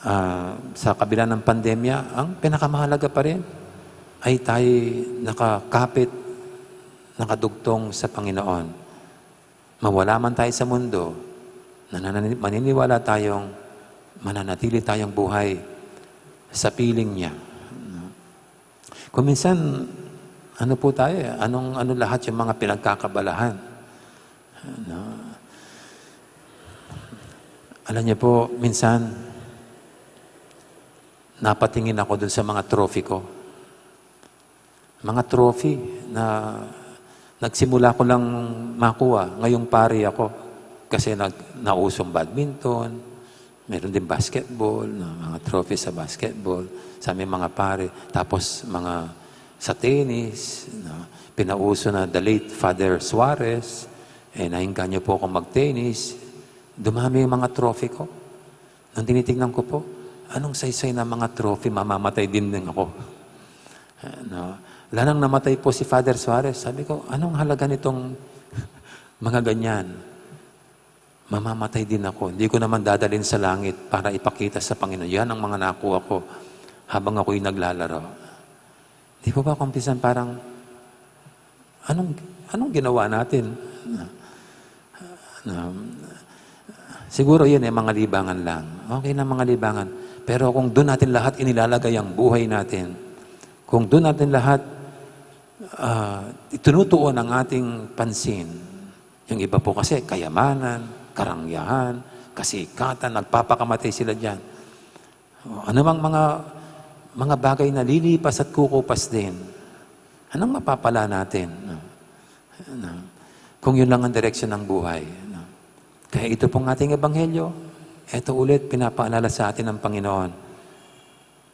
Ah, sa kabila ng pandemya, ang pinakamahalaga pa rin ay tayo nakakapit, nakadugtong sa Panginoon. Mawala man tayo sa mundo, nananani-, maniniwala tayong mananatili tayong buhay sa piling niya. Kung minsan, ano po tayo, eh, anong, ano lahat yung mga pinagkakabalahan? Ano? Alam niyo po, minsan, napatingin ako dun sa mga trophy ko. Mga trophy na nagsimula ko lang makuha, ngayong pari ako. Kasi nag-, nausong badminton, meron din basketball, no, mga trophy sa basketball, sa aming mga pari. Tapos mga sa tennis, no, pinauso na the late Father Suarez, eh, nainganyo po akong mag-tennis. Dumami yung mga trophy ko. Nung tinitignan ko po, anong saysay na mga trophy, mamamatay din din ako. Ano, lanang namatay po si Father Suarez, sabi ko, "Anong halaga nitong mga ganyan?" Mamamatay din ako. Hindi ko naman dadalhin sa langit para ipakita sa Panginoon. Yan ang mga nakuha ko habang ako'y naglalaro. Di po ba, kung minsan parang, anong, anong ginawa natin? Na, na, siguro yun ay mga libangan lang. Okay na mga libangan. Pero kung doon natin lahat inilalagay ang buhay natin, kung doon natin lahat, ah, itinutuon ang ating pansin, yung iba po kasi kayamanan, karangyahan, kasikatan, nagpapakamatay sila dyan. O, anumang mga, mga bagay na lilipas at kukupas din, anong mapapala natin, no? No? Kung yun lang ang direksyon ng buhay, no? Kaya ito pong ating ebanghelyo, ito ulit, pinapaalala sa atin ng Panginoon.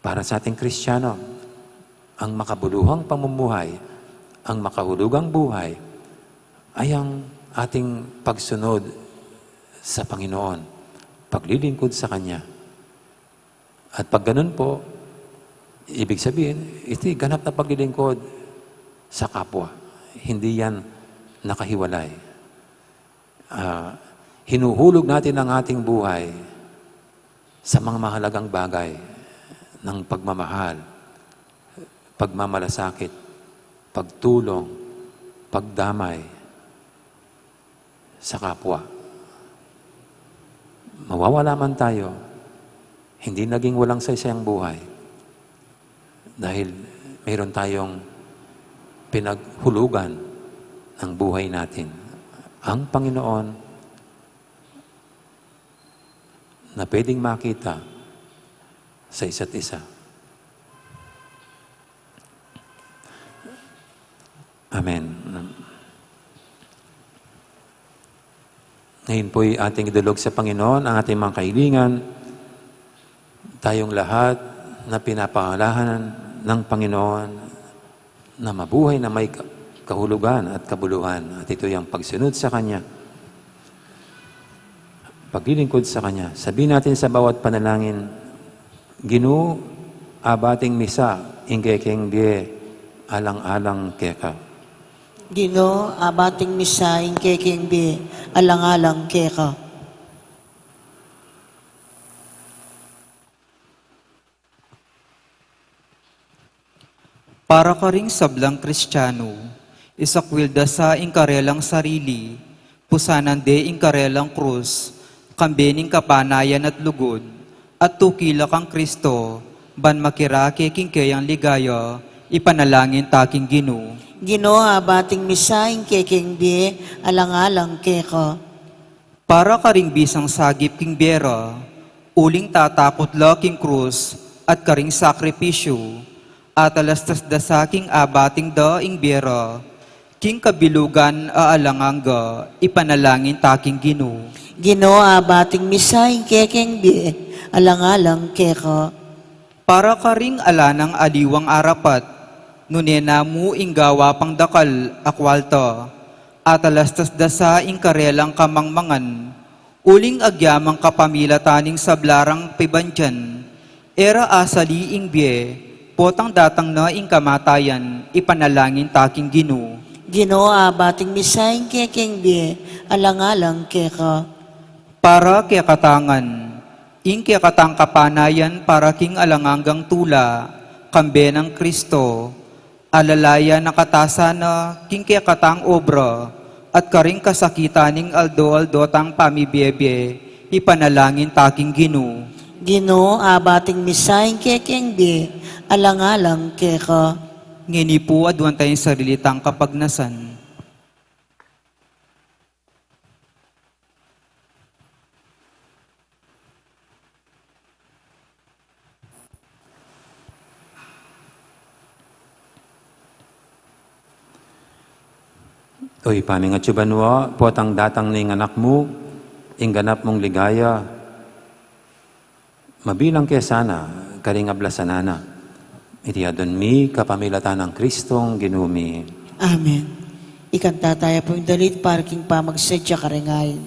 Para sa ating Kristiyano, ang makabuluhang pamumuhay, ang makahulugang buhay, ay ang ating pagsunod sa Panginoon, paglilingkod sa Kanya. At pag ganun po, ibig sabihin, ito'y ganap na paglilingkod sa kapwa. Hindi yan nakahiwalay. Ah, hinuhulog natin ang ating buhay sa mga mahalagang bagay ng pagmamahal, pagmamalasakit, pagtulong, pagdamay sa kapwa. Mawawala man tayo, hindi naging walang saysay ang buhay dahil mayroon tayong pinaghulugan ng buhay natin, ang Panginoon na pwedeng makita sa isa't isa. Amen. Ngayon po'y ating idulog sa Panginoon ang ating mga kahilingan. Tayong lahat na pinapangalahan ng Panginoon na mabuhay na may ka-, kahulugan at kabuluhan. At ito yung pagsunod sa Kanya, paglilingkod sa Kanya. Sabihin natin sa bawat panalangin, "Ginu, abating misa ing kekeng bie alang-alang keka." Ginu, abating misa ing kekeng bie alang-alang keka. Para karing sablang Kristiano, isakwil da sa ing karelang sarili, pusanan de ing karelang krus, kambe ning kapanayan at lugud, at tukila kang Kristo, ban makirake king keyang ligaya, ipanalangin ta king Ginu. Ginu, abating misa ing kekeng bie alang-alang keka. Para karing bisang sagip king bie ra, uling tatakut la king krus at karing sakripisyu, atalastas da sa king abating da ing bie ra, king kabilugan a alang angga, ipanalangin ta king Ginu. Ginu, abating misa ing kekeng bie alang-alang keka. Para karing ala nang aliwang arapat, nune na mu ing gawa pang dakal a kwalta, atalastas da sa ing karelang kamangmangan, uling agyamang kapamilatan ning sabla rang pibandian, e ra asali ing bie, potang datang na ing kamatayan, ipanalangin ta king Ginu. Ginu, abating misa ing kekeng bie alang-alang keka. Para kekatang ngan, ing kekatang kapanayan para king alang anggang tula, kambe nang Kristo, alalayan na kata sana king kekatang obra, at karing kasakitan ning aldo-aldo tang pamibie-bie, ipanalangin ta king Ginu. Ginu, abating misa ing kekeng bie alang-alang keka. Ngeni pu, aduan taya ing sarili tang kapagnasan. O Ibpa mi atsu banua, potang datang ning Anak mu, ing ganap mung ligaya, mabilang ke sana karing ablasan na. Iti adwan mi kapamilatan nang Kristong Ginu mi. Amen. Ikanta taya pu ing dalit para king pamagsadya karing ain.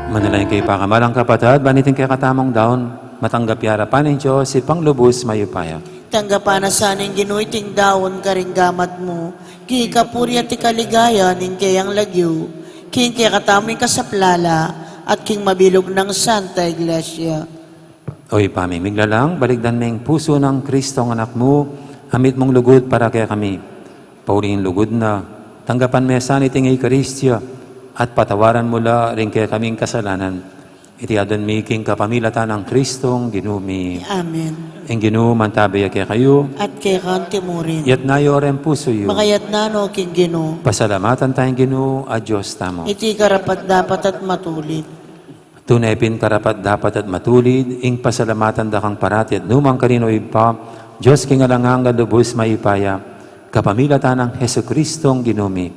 Manalangin kayu, pakamalan kung kapatad, ban iting kekatamung daun, matanggap ya arapan ning Dios, Ibpang lubus mayupaya. Tanggapan na sa ning Ginu iting daun karing gamat mu, king kapurian at kaligayan ning keyang lagyu, king kekatamung kasaplalan, at king mabilug nang Santa Iglesia. O Ibpa mi miglalang, balikdan me ing pusu nang Kristong Anak mu, a mitmung lugud para kekami. Pauli ning lugud na, tanggapan me sa iting Eukaristia, at patawaran mu la ring kekaming kasalanan. Iti adwan mi king kapamilatan nang Kristong Ginu mi. Amen. Ing Ginu mantabe ya kekayu. At keka mu rin. Itas yu reng pusu yu. Makatas no king Ginu. Pasalamatan taya ing Ginu a Dios tamu. Iti karapat-dapat at matulid. Tune pin karapat-dapat at matulid ing pasalamatan da kang parati at nu man karin, o Ibpa, Dios king alang angga, lubus mayupaya, kapamilatan nang Jesucristong Ginu mi.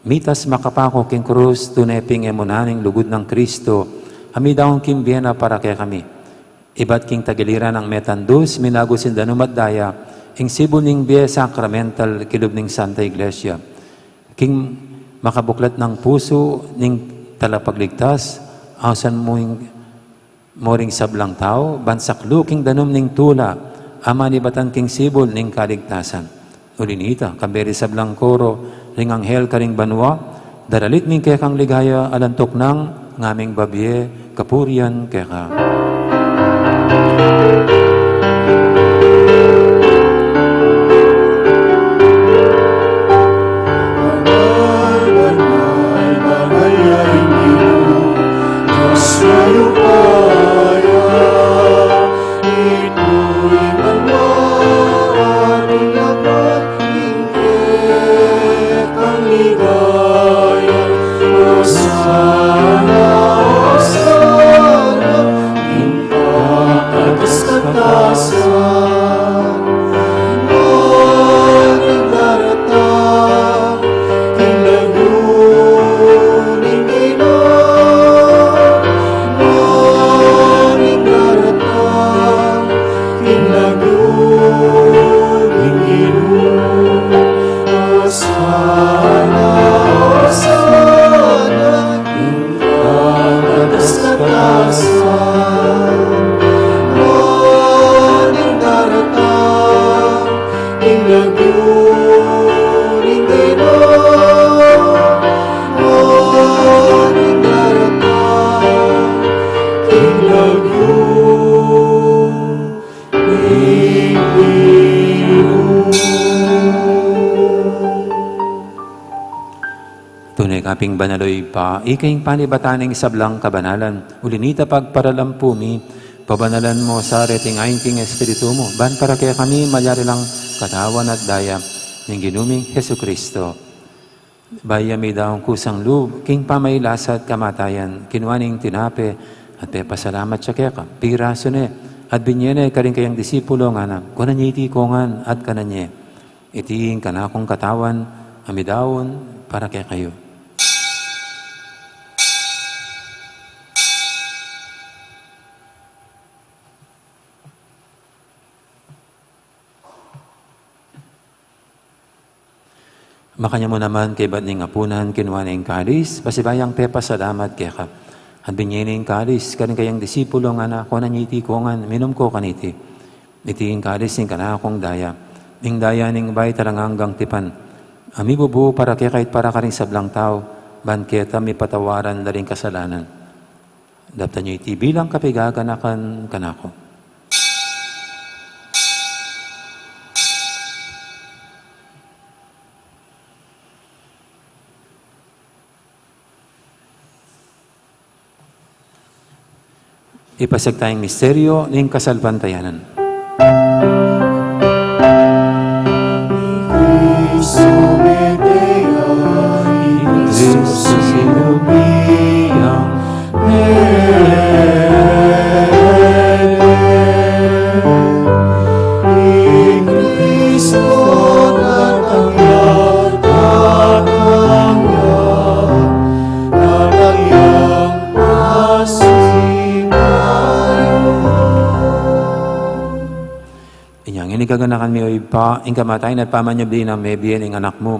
Mitas makapaku king krus, tune pin e mu na ning lugud nang Kristo a midaun king bie na para kekami. Ibat king tagiliran nang metan dus, minagus ing danum at daya, ing sibul ning bie sakramental king lub ning Santa Iglesia. King makabuklat nang pusu ning Talapagligtas, ausan mu ing, mu ring sablang tau, ban saklu king danum ning tula a manibatan king sibul ning kaligtasan. Uli na nita, kambe ring sablang koro ring anghel karing banua, daralit mi ing kekang ligaya alang tuknang ngaming babie kapurian keka. Tune ka pin banal, o Ibpa, ika ing panibatan ning sablang kabanalan. Uli na nita, pagparalampu mi, pabanalan mu sa reting ain king Espiritu mu, ban para kekami malyari lang katawan at daya ning Ginu ming Jesucristo. Bayu ya midaun kusang lub king pamagkasakit at kamatayan, kinua ne ing tinape at pepasalamat ya keka, pirasu ne at binye ne karing kayang disipulo, ngana, kunan ye iti kongan at kanan ye. Iti ing kanakung katawan a midaun para kekayu. Makanyan mu naman kaibat ning apunan, kinua ne ing kalis, pasibayu yang pepasalamat keka at binye ne ing kalis karing kayang disipulo, ngana, kunan ye iti kongan, minum ko kaniti. Iti ing kalis ning kanakung daya, ing daya ning bayu at alang anggang tipan, a mibubu para kekayu at para karing sablang tau, ban keta mipatawaran la ring kasalanan. Daptan ye iti bilang kapaganakan kanaku. Ipasiag taya ing misteryo ning kasalpantayanan. Inya ngeni, kaganakan mi, o Ibpa, ing kamatayan at pamanyubli nang mebie ning Anak mu,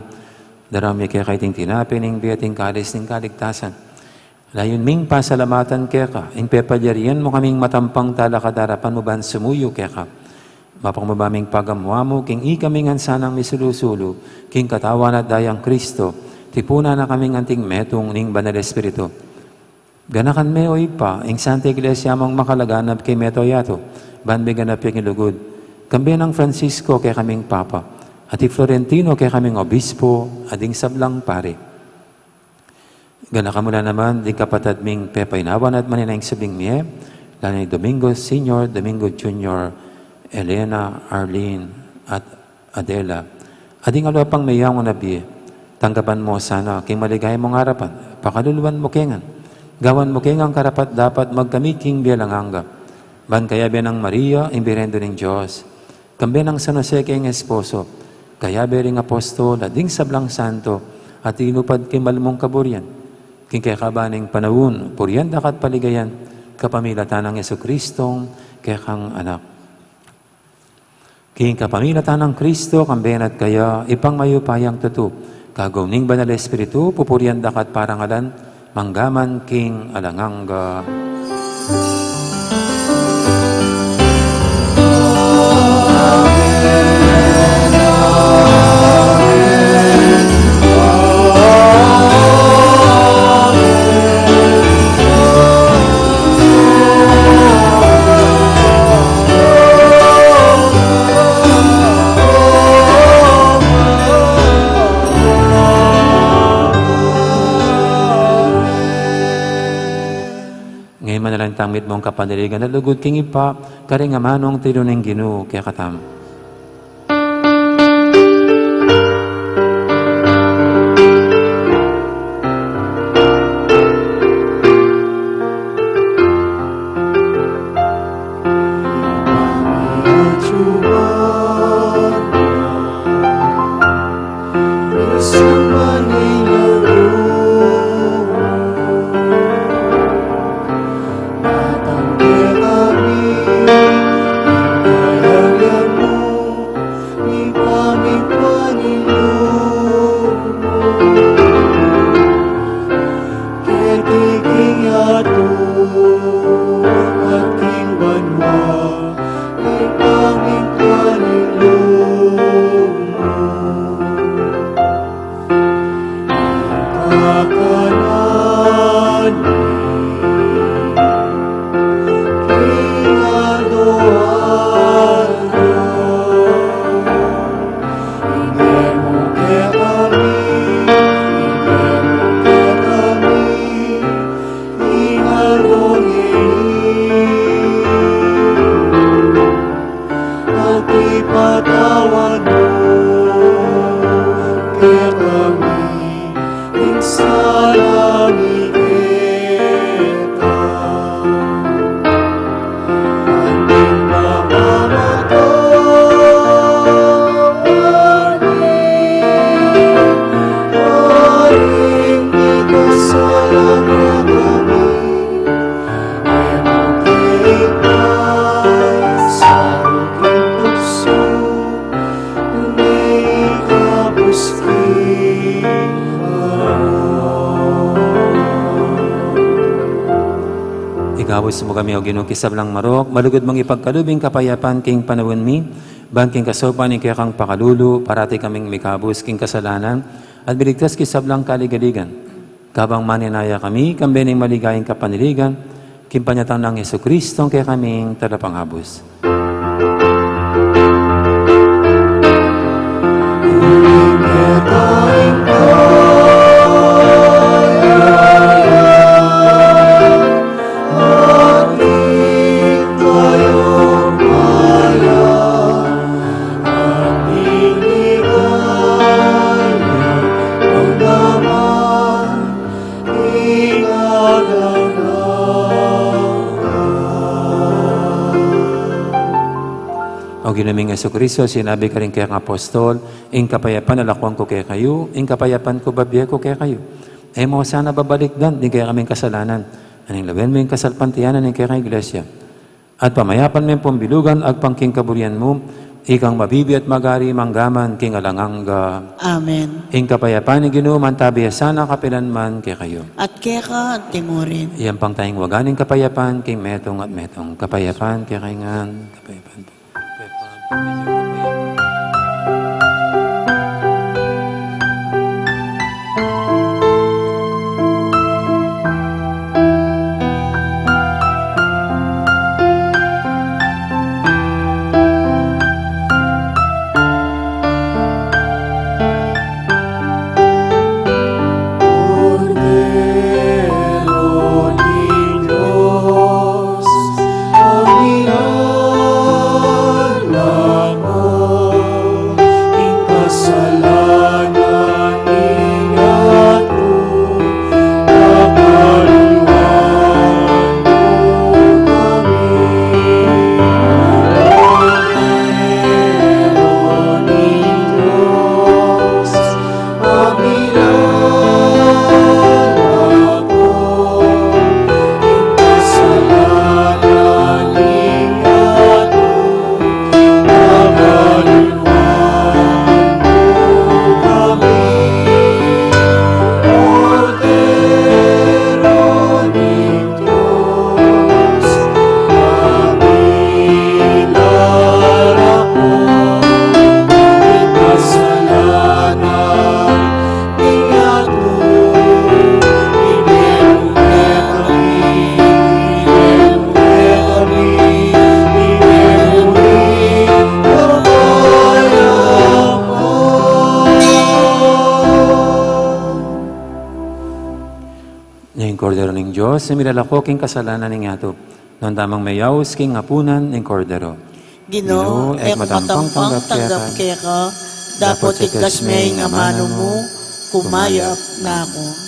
daraun mi keka iting tinape ning bie at ing kalis ning kaligtasan. Layun ming pasalamatan keka ing pepalyarian mu kaming matampang talakad king arapan mu ban sumuyu keka. Mapakumbaba ming pagamu-amu king ikami ngan sanang misulu-sulu king katawan at dayang Kristo, tipunan na kaming anting metung ning Banal Espiritu. Ganakan me, o Ibpa, ing Santa Iglesia mung makalaganap king mabilug a yatu, ban miganap ya king lugud, kambe nang Francisco kekaming Papa, at i Florentino kekaming Obispo, at ding sablang pari. Ganaka mu la naman ding kapatad ming pepainawan at manenaya king subling mie, lalo na i Domingo Senior, Domingo Junior, Elena, Arlene, at Adela. At ding aliwa pang meyayaun a bie, tanggapan mu sana king maligaya mung arapan, pakaluluan mu ke ngan, gawan mu ke ngan karapat-dapat magkamit king bie alang angga. Ban kayabe nang Maria, ing Birhen Indu ning Dios, kambe nang San Jose king esposo, kayabe ring apostol, at ding sablang santo a tinupad king mal mung kaburian, king kekaban ning panaun, purian da ka at paligayan, kapamilatan nang Jesucristo, kekang Anak. King kapamilatan nang Kristo, kambe na at kaya, Ibpang mayupayang tutu, kagum ning Banal a Espiritu, pupurian da ka at parangalan, mangga man king alang angga. Ngeni manalangin tang mitmung kapanaligan at lugud king Ibpa, karing amanung tinuru ning Ginu kekatamu. Ipatawad mu kekami ing sala mi keka. Anting pamamatawad mi karing mikasala kekami. Ikabus mu kami, O Ginu, king sablang marok, malugud mung ipagkalub ing kapayapan king panaun mi, ban king kasaupan ning kekang pakalulu, parati kaming mikabus king kasalanan, at miligtas king sablang kaligaligan. Kabang manenaya kami, kambe ning maligayang kapanaligan, king panyatang nang Jesucristo, kekaming Talapangabus. O Ginu ming Jesucristo, sinabi karing kekang apostol, ing kapayapan lakwan ku kekayu, ing kapayapan ku bibie ku kekayu. E mu sana babalikdan ding kekaming kasalanan, nune lawen mu ing kasalpantayanan ning kekang Iglesia. At pamayapan me ing pambilugan agpang king kaburian mu, ikang mabibie at magari mangga man king alang angga. Amen. Ing kapayapan ning Ginu mantabi ya sana kapilan man kekayu. At keka anti mu rin. Iyampang taya ing waga ning kapayapan king metung at metung. Kapayapan kekayu ngan, kapayapan. Kordero ning Dios, a milalako king kasalanan ning yatu. Nuan tamung meyaus king apunan ning Kordero. Ginu, e ku matampang tanggap keka, dapot iktas me ing amanu mu, kumayap na ku.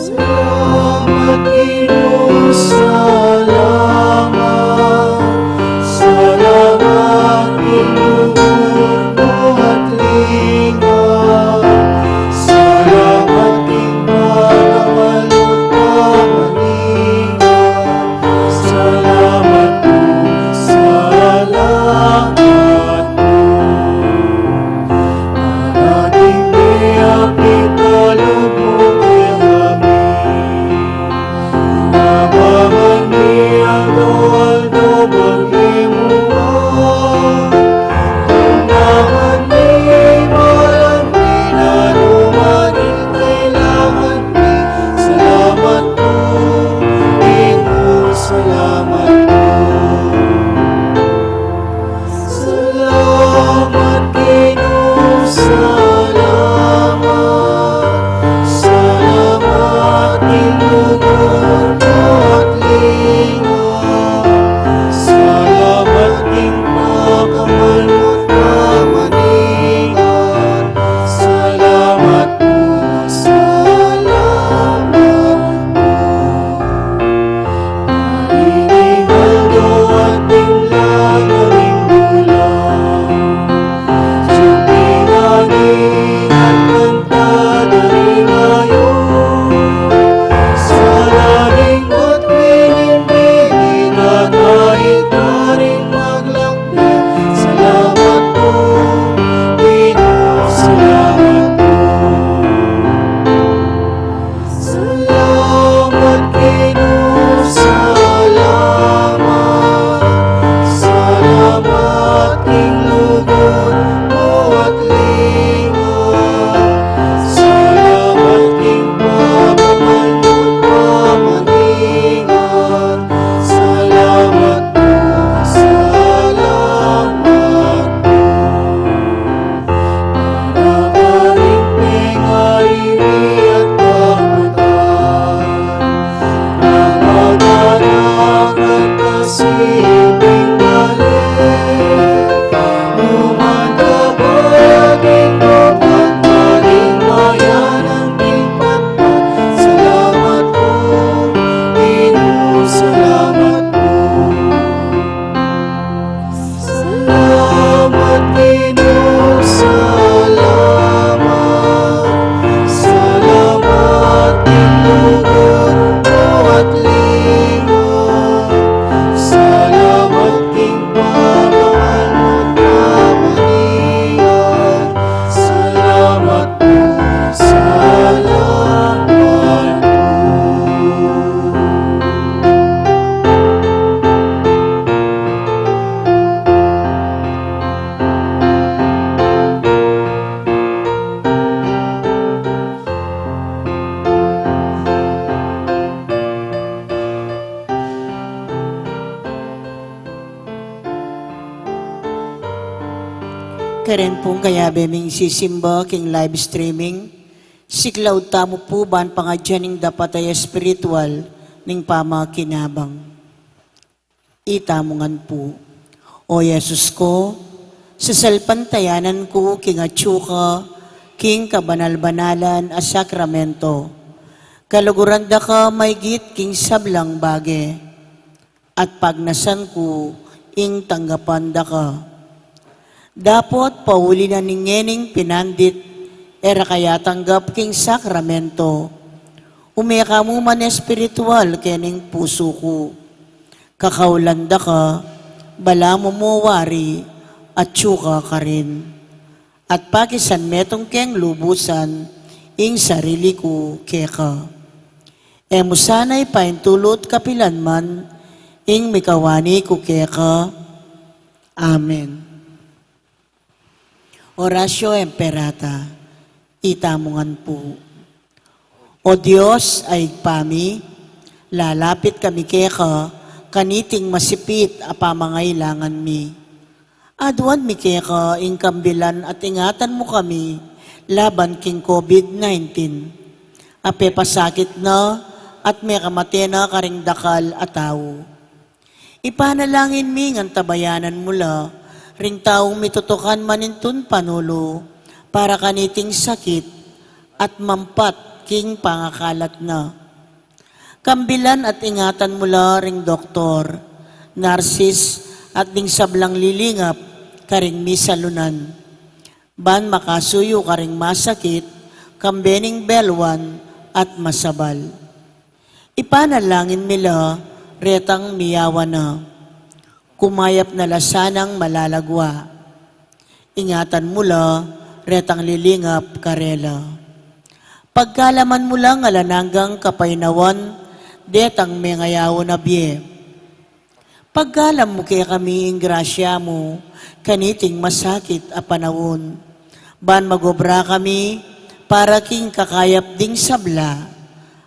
Salamat, Ginu, salamat. Salamat, Ginu, at linga. Salamat, Ginu, at linga. Salamat pu, salamat pu. Para king meyapin a lub mu kekami. Abangan mi aldo-aldo bang e mu a. Abangan mi balang pinaluman ing kailangan mi. Salamat pu, Ginu, salamat pu. Salamat, Ginu, salamat. Salamat, Ginu, at linga. Salamat, Ginu, pakamal mu, pamaningan. Salamat pu, salamat pu. Ing aldo at ing laga ning bulan, siyang pinanginan kanta da ring ayun. Sa laging at miniminit at kahit na ring maglakbay. Salamat pu, Ginu, salamat pu. Salamat, Ginu, salamat. Salamat king lugud mu at linga. Salamat king pakamal mu, pamaningan. Salamat pu, salamat pu. Para karing pengariwi at kapatad, a maganakan kasi ning bale, numan ka pa king lupang maging mayanang king patpat. Salamat pu, Ginu, salamat pu. Salamat, Ginu, salamat. Salamat king lugud mu at linga. Salamat king pamamal mu, pamaningan. Salamat pu, salamat pu. Karin pung kayabe ming sisimba king live streaming, siklaud tamu pu ban pangadyan ing dapat a espiritual ning pamakinabang. Itamu ngan pu. O Jesus ku, sasalpantayanan ku king atyu ka king kabanal-banalan a sakramento. Kaluguran da ka maygit king sablang bage, at pagnasan ku ing tanggapan da ka. Dapot pauli na ning ngening pinandit, e ra ka yatanggap king sakramento, ume ka mu man espiritual kening pusu ku. Kakaulan da ka, balamu mu wari, atyu ka karin. At pakisan metung keng lubusan ing sarili ku keka. E mu sana ipaintulut kapilan man ing mikawani ku keka. Amen. Oratio Imperata, itamu ngan pu. O Dios a Ibpa mi, lalapit kami keka kaniting masipit a pamangailangan mi. Aduan mi keka ing kambilan at ingatan mu kami laban king COVID nineteen. A pepasakit na at mekamate na karing dakal a tau. Ipanalangin mi ngan tabayanan mu la ring taung mitutukan manintun panulu para kaniting sakit at mampat king pangakalat na. Kambilan at ingatan mu la ring doktor, narsis, at ding sablang lilingap karing misalunan. Ban makasuyu karing masakit, kambe ning belwan at masabal. Ipanalangin mi la retang miyawa na. Kumayap na la sanang malalagwa. Ingatan mu la retang lilingap karela. Pagkalaman mu lang alang anggang kapaynawan detang mengayaun a bie. Pagkalam mu kekami ing grasya mu kaniting masakit a panaun. Ban magobra kami para king kakayap ding sabla,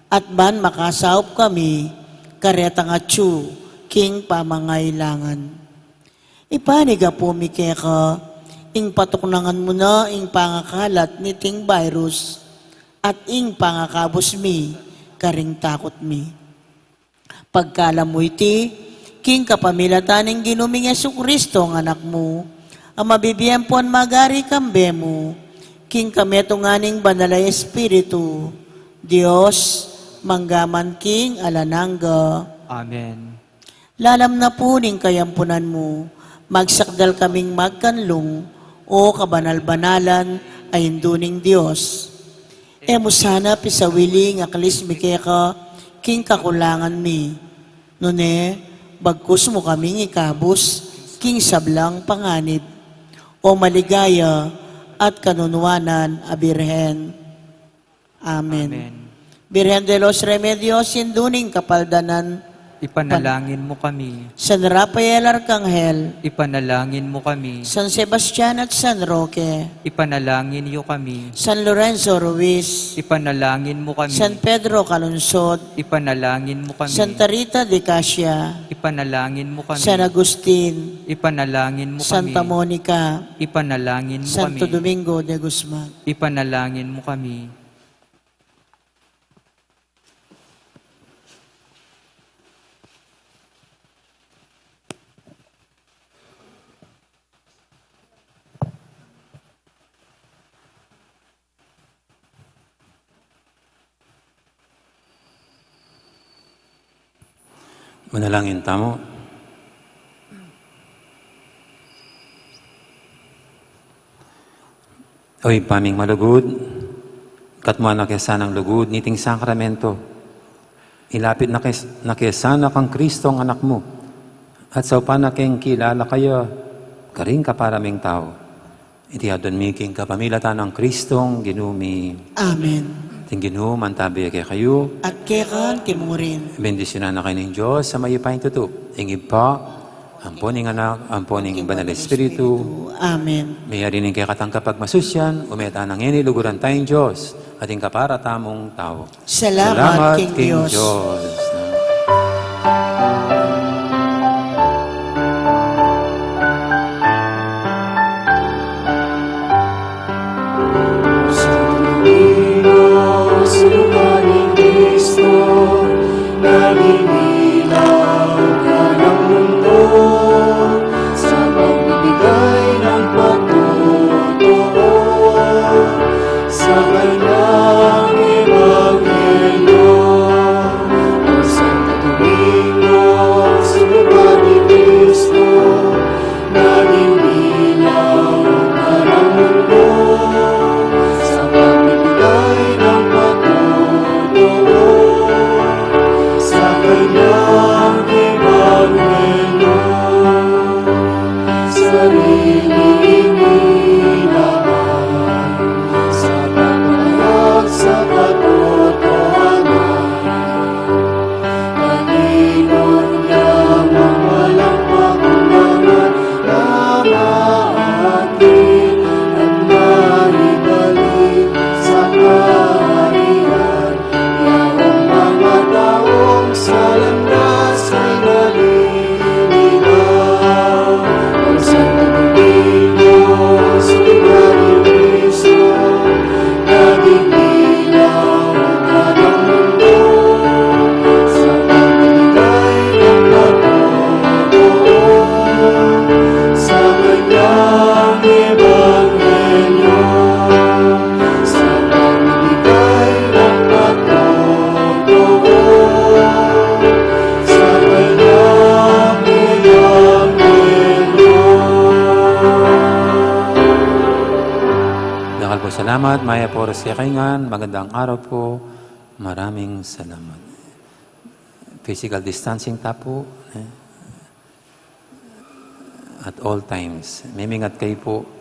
at ban makasaup kami karetang atyu king pamangailangan. Ipanigapu mi keka ing patuknangan mu na ing pangakalat niting virus at ing pangakabus mi karing takut mi. Pagkalam mu iti king kapamilatan ning Ginu ming Jesucristo a Anak mu, a mabibie ampon magari kambe mu king kametungan ning Banal a Espiritu, Dios, mangga man king alang angga. Amen. Lalam na pu ning kayampunan mu, magsakdal kaming magkanlung, o kabanal-banalan a Indu ning Dios. E mu sana pisawili ing aklis mi keka king kakulangan mi. Nune, bagkus mu kaming ikabus king sablang panganib, o maligaya at kanunuanan a Birhen. Amen. Amen. Birhen de los Remedios, Indu ning Kapaldanan, ipanalangin mu kami. San Rafael Arkanghel, ipanalangin mu kami. San Sebastian at San Roque, ipanalangin yu kami. San Lorenzo Ruiz, ipanalangin mu kami. San Pedro Calungsod, ipanalangin mu kami. Santa Rita de Casia, ipanalangin mu kami. San Agustin, ipanalangin mu kami. Santa Monica, ipanalangin mu kami. Santo Domingo de Guzman, ipanalangin mu kami. Manalangin tamu. O Ibpa ming malugud, katmuan na ke sanang lugud niting sakramento. Ilapit na ke, na ke sana kang Kristong Anak mu, at saupan na keng kilala kaya karing kapara ming tau. Iti adwan mi king kapamilatan nang Kristong Ginu mi. Amen. Ing Ginu mantabi ya kekayu. At keka mu rin. Bendisyunan na kayu ning Dios a mayupayang tutu, ing Ibpa, ampon ing Anak, ampon ing Banal Espiritu. Amen. Meyari ning kekatang kapagmasusian, ume tana ngeni luguran taya ing Dios, at ing kapara tamung tau. Salamat king Dios. Sa kanyang ebanghelyo, ang Dakal pung salamat, mayap a oras kekayu ngan, magandang araw po. Maraming salamat. Physical distancing ta po, eh, at all times. Mimingat kayu po.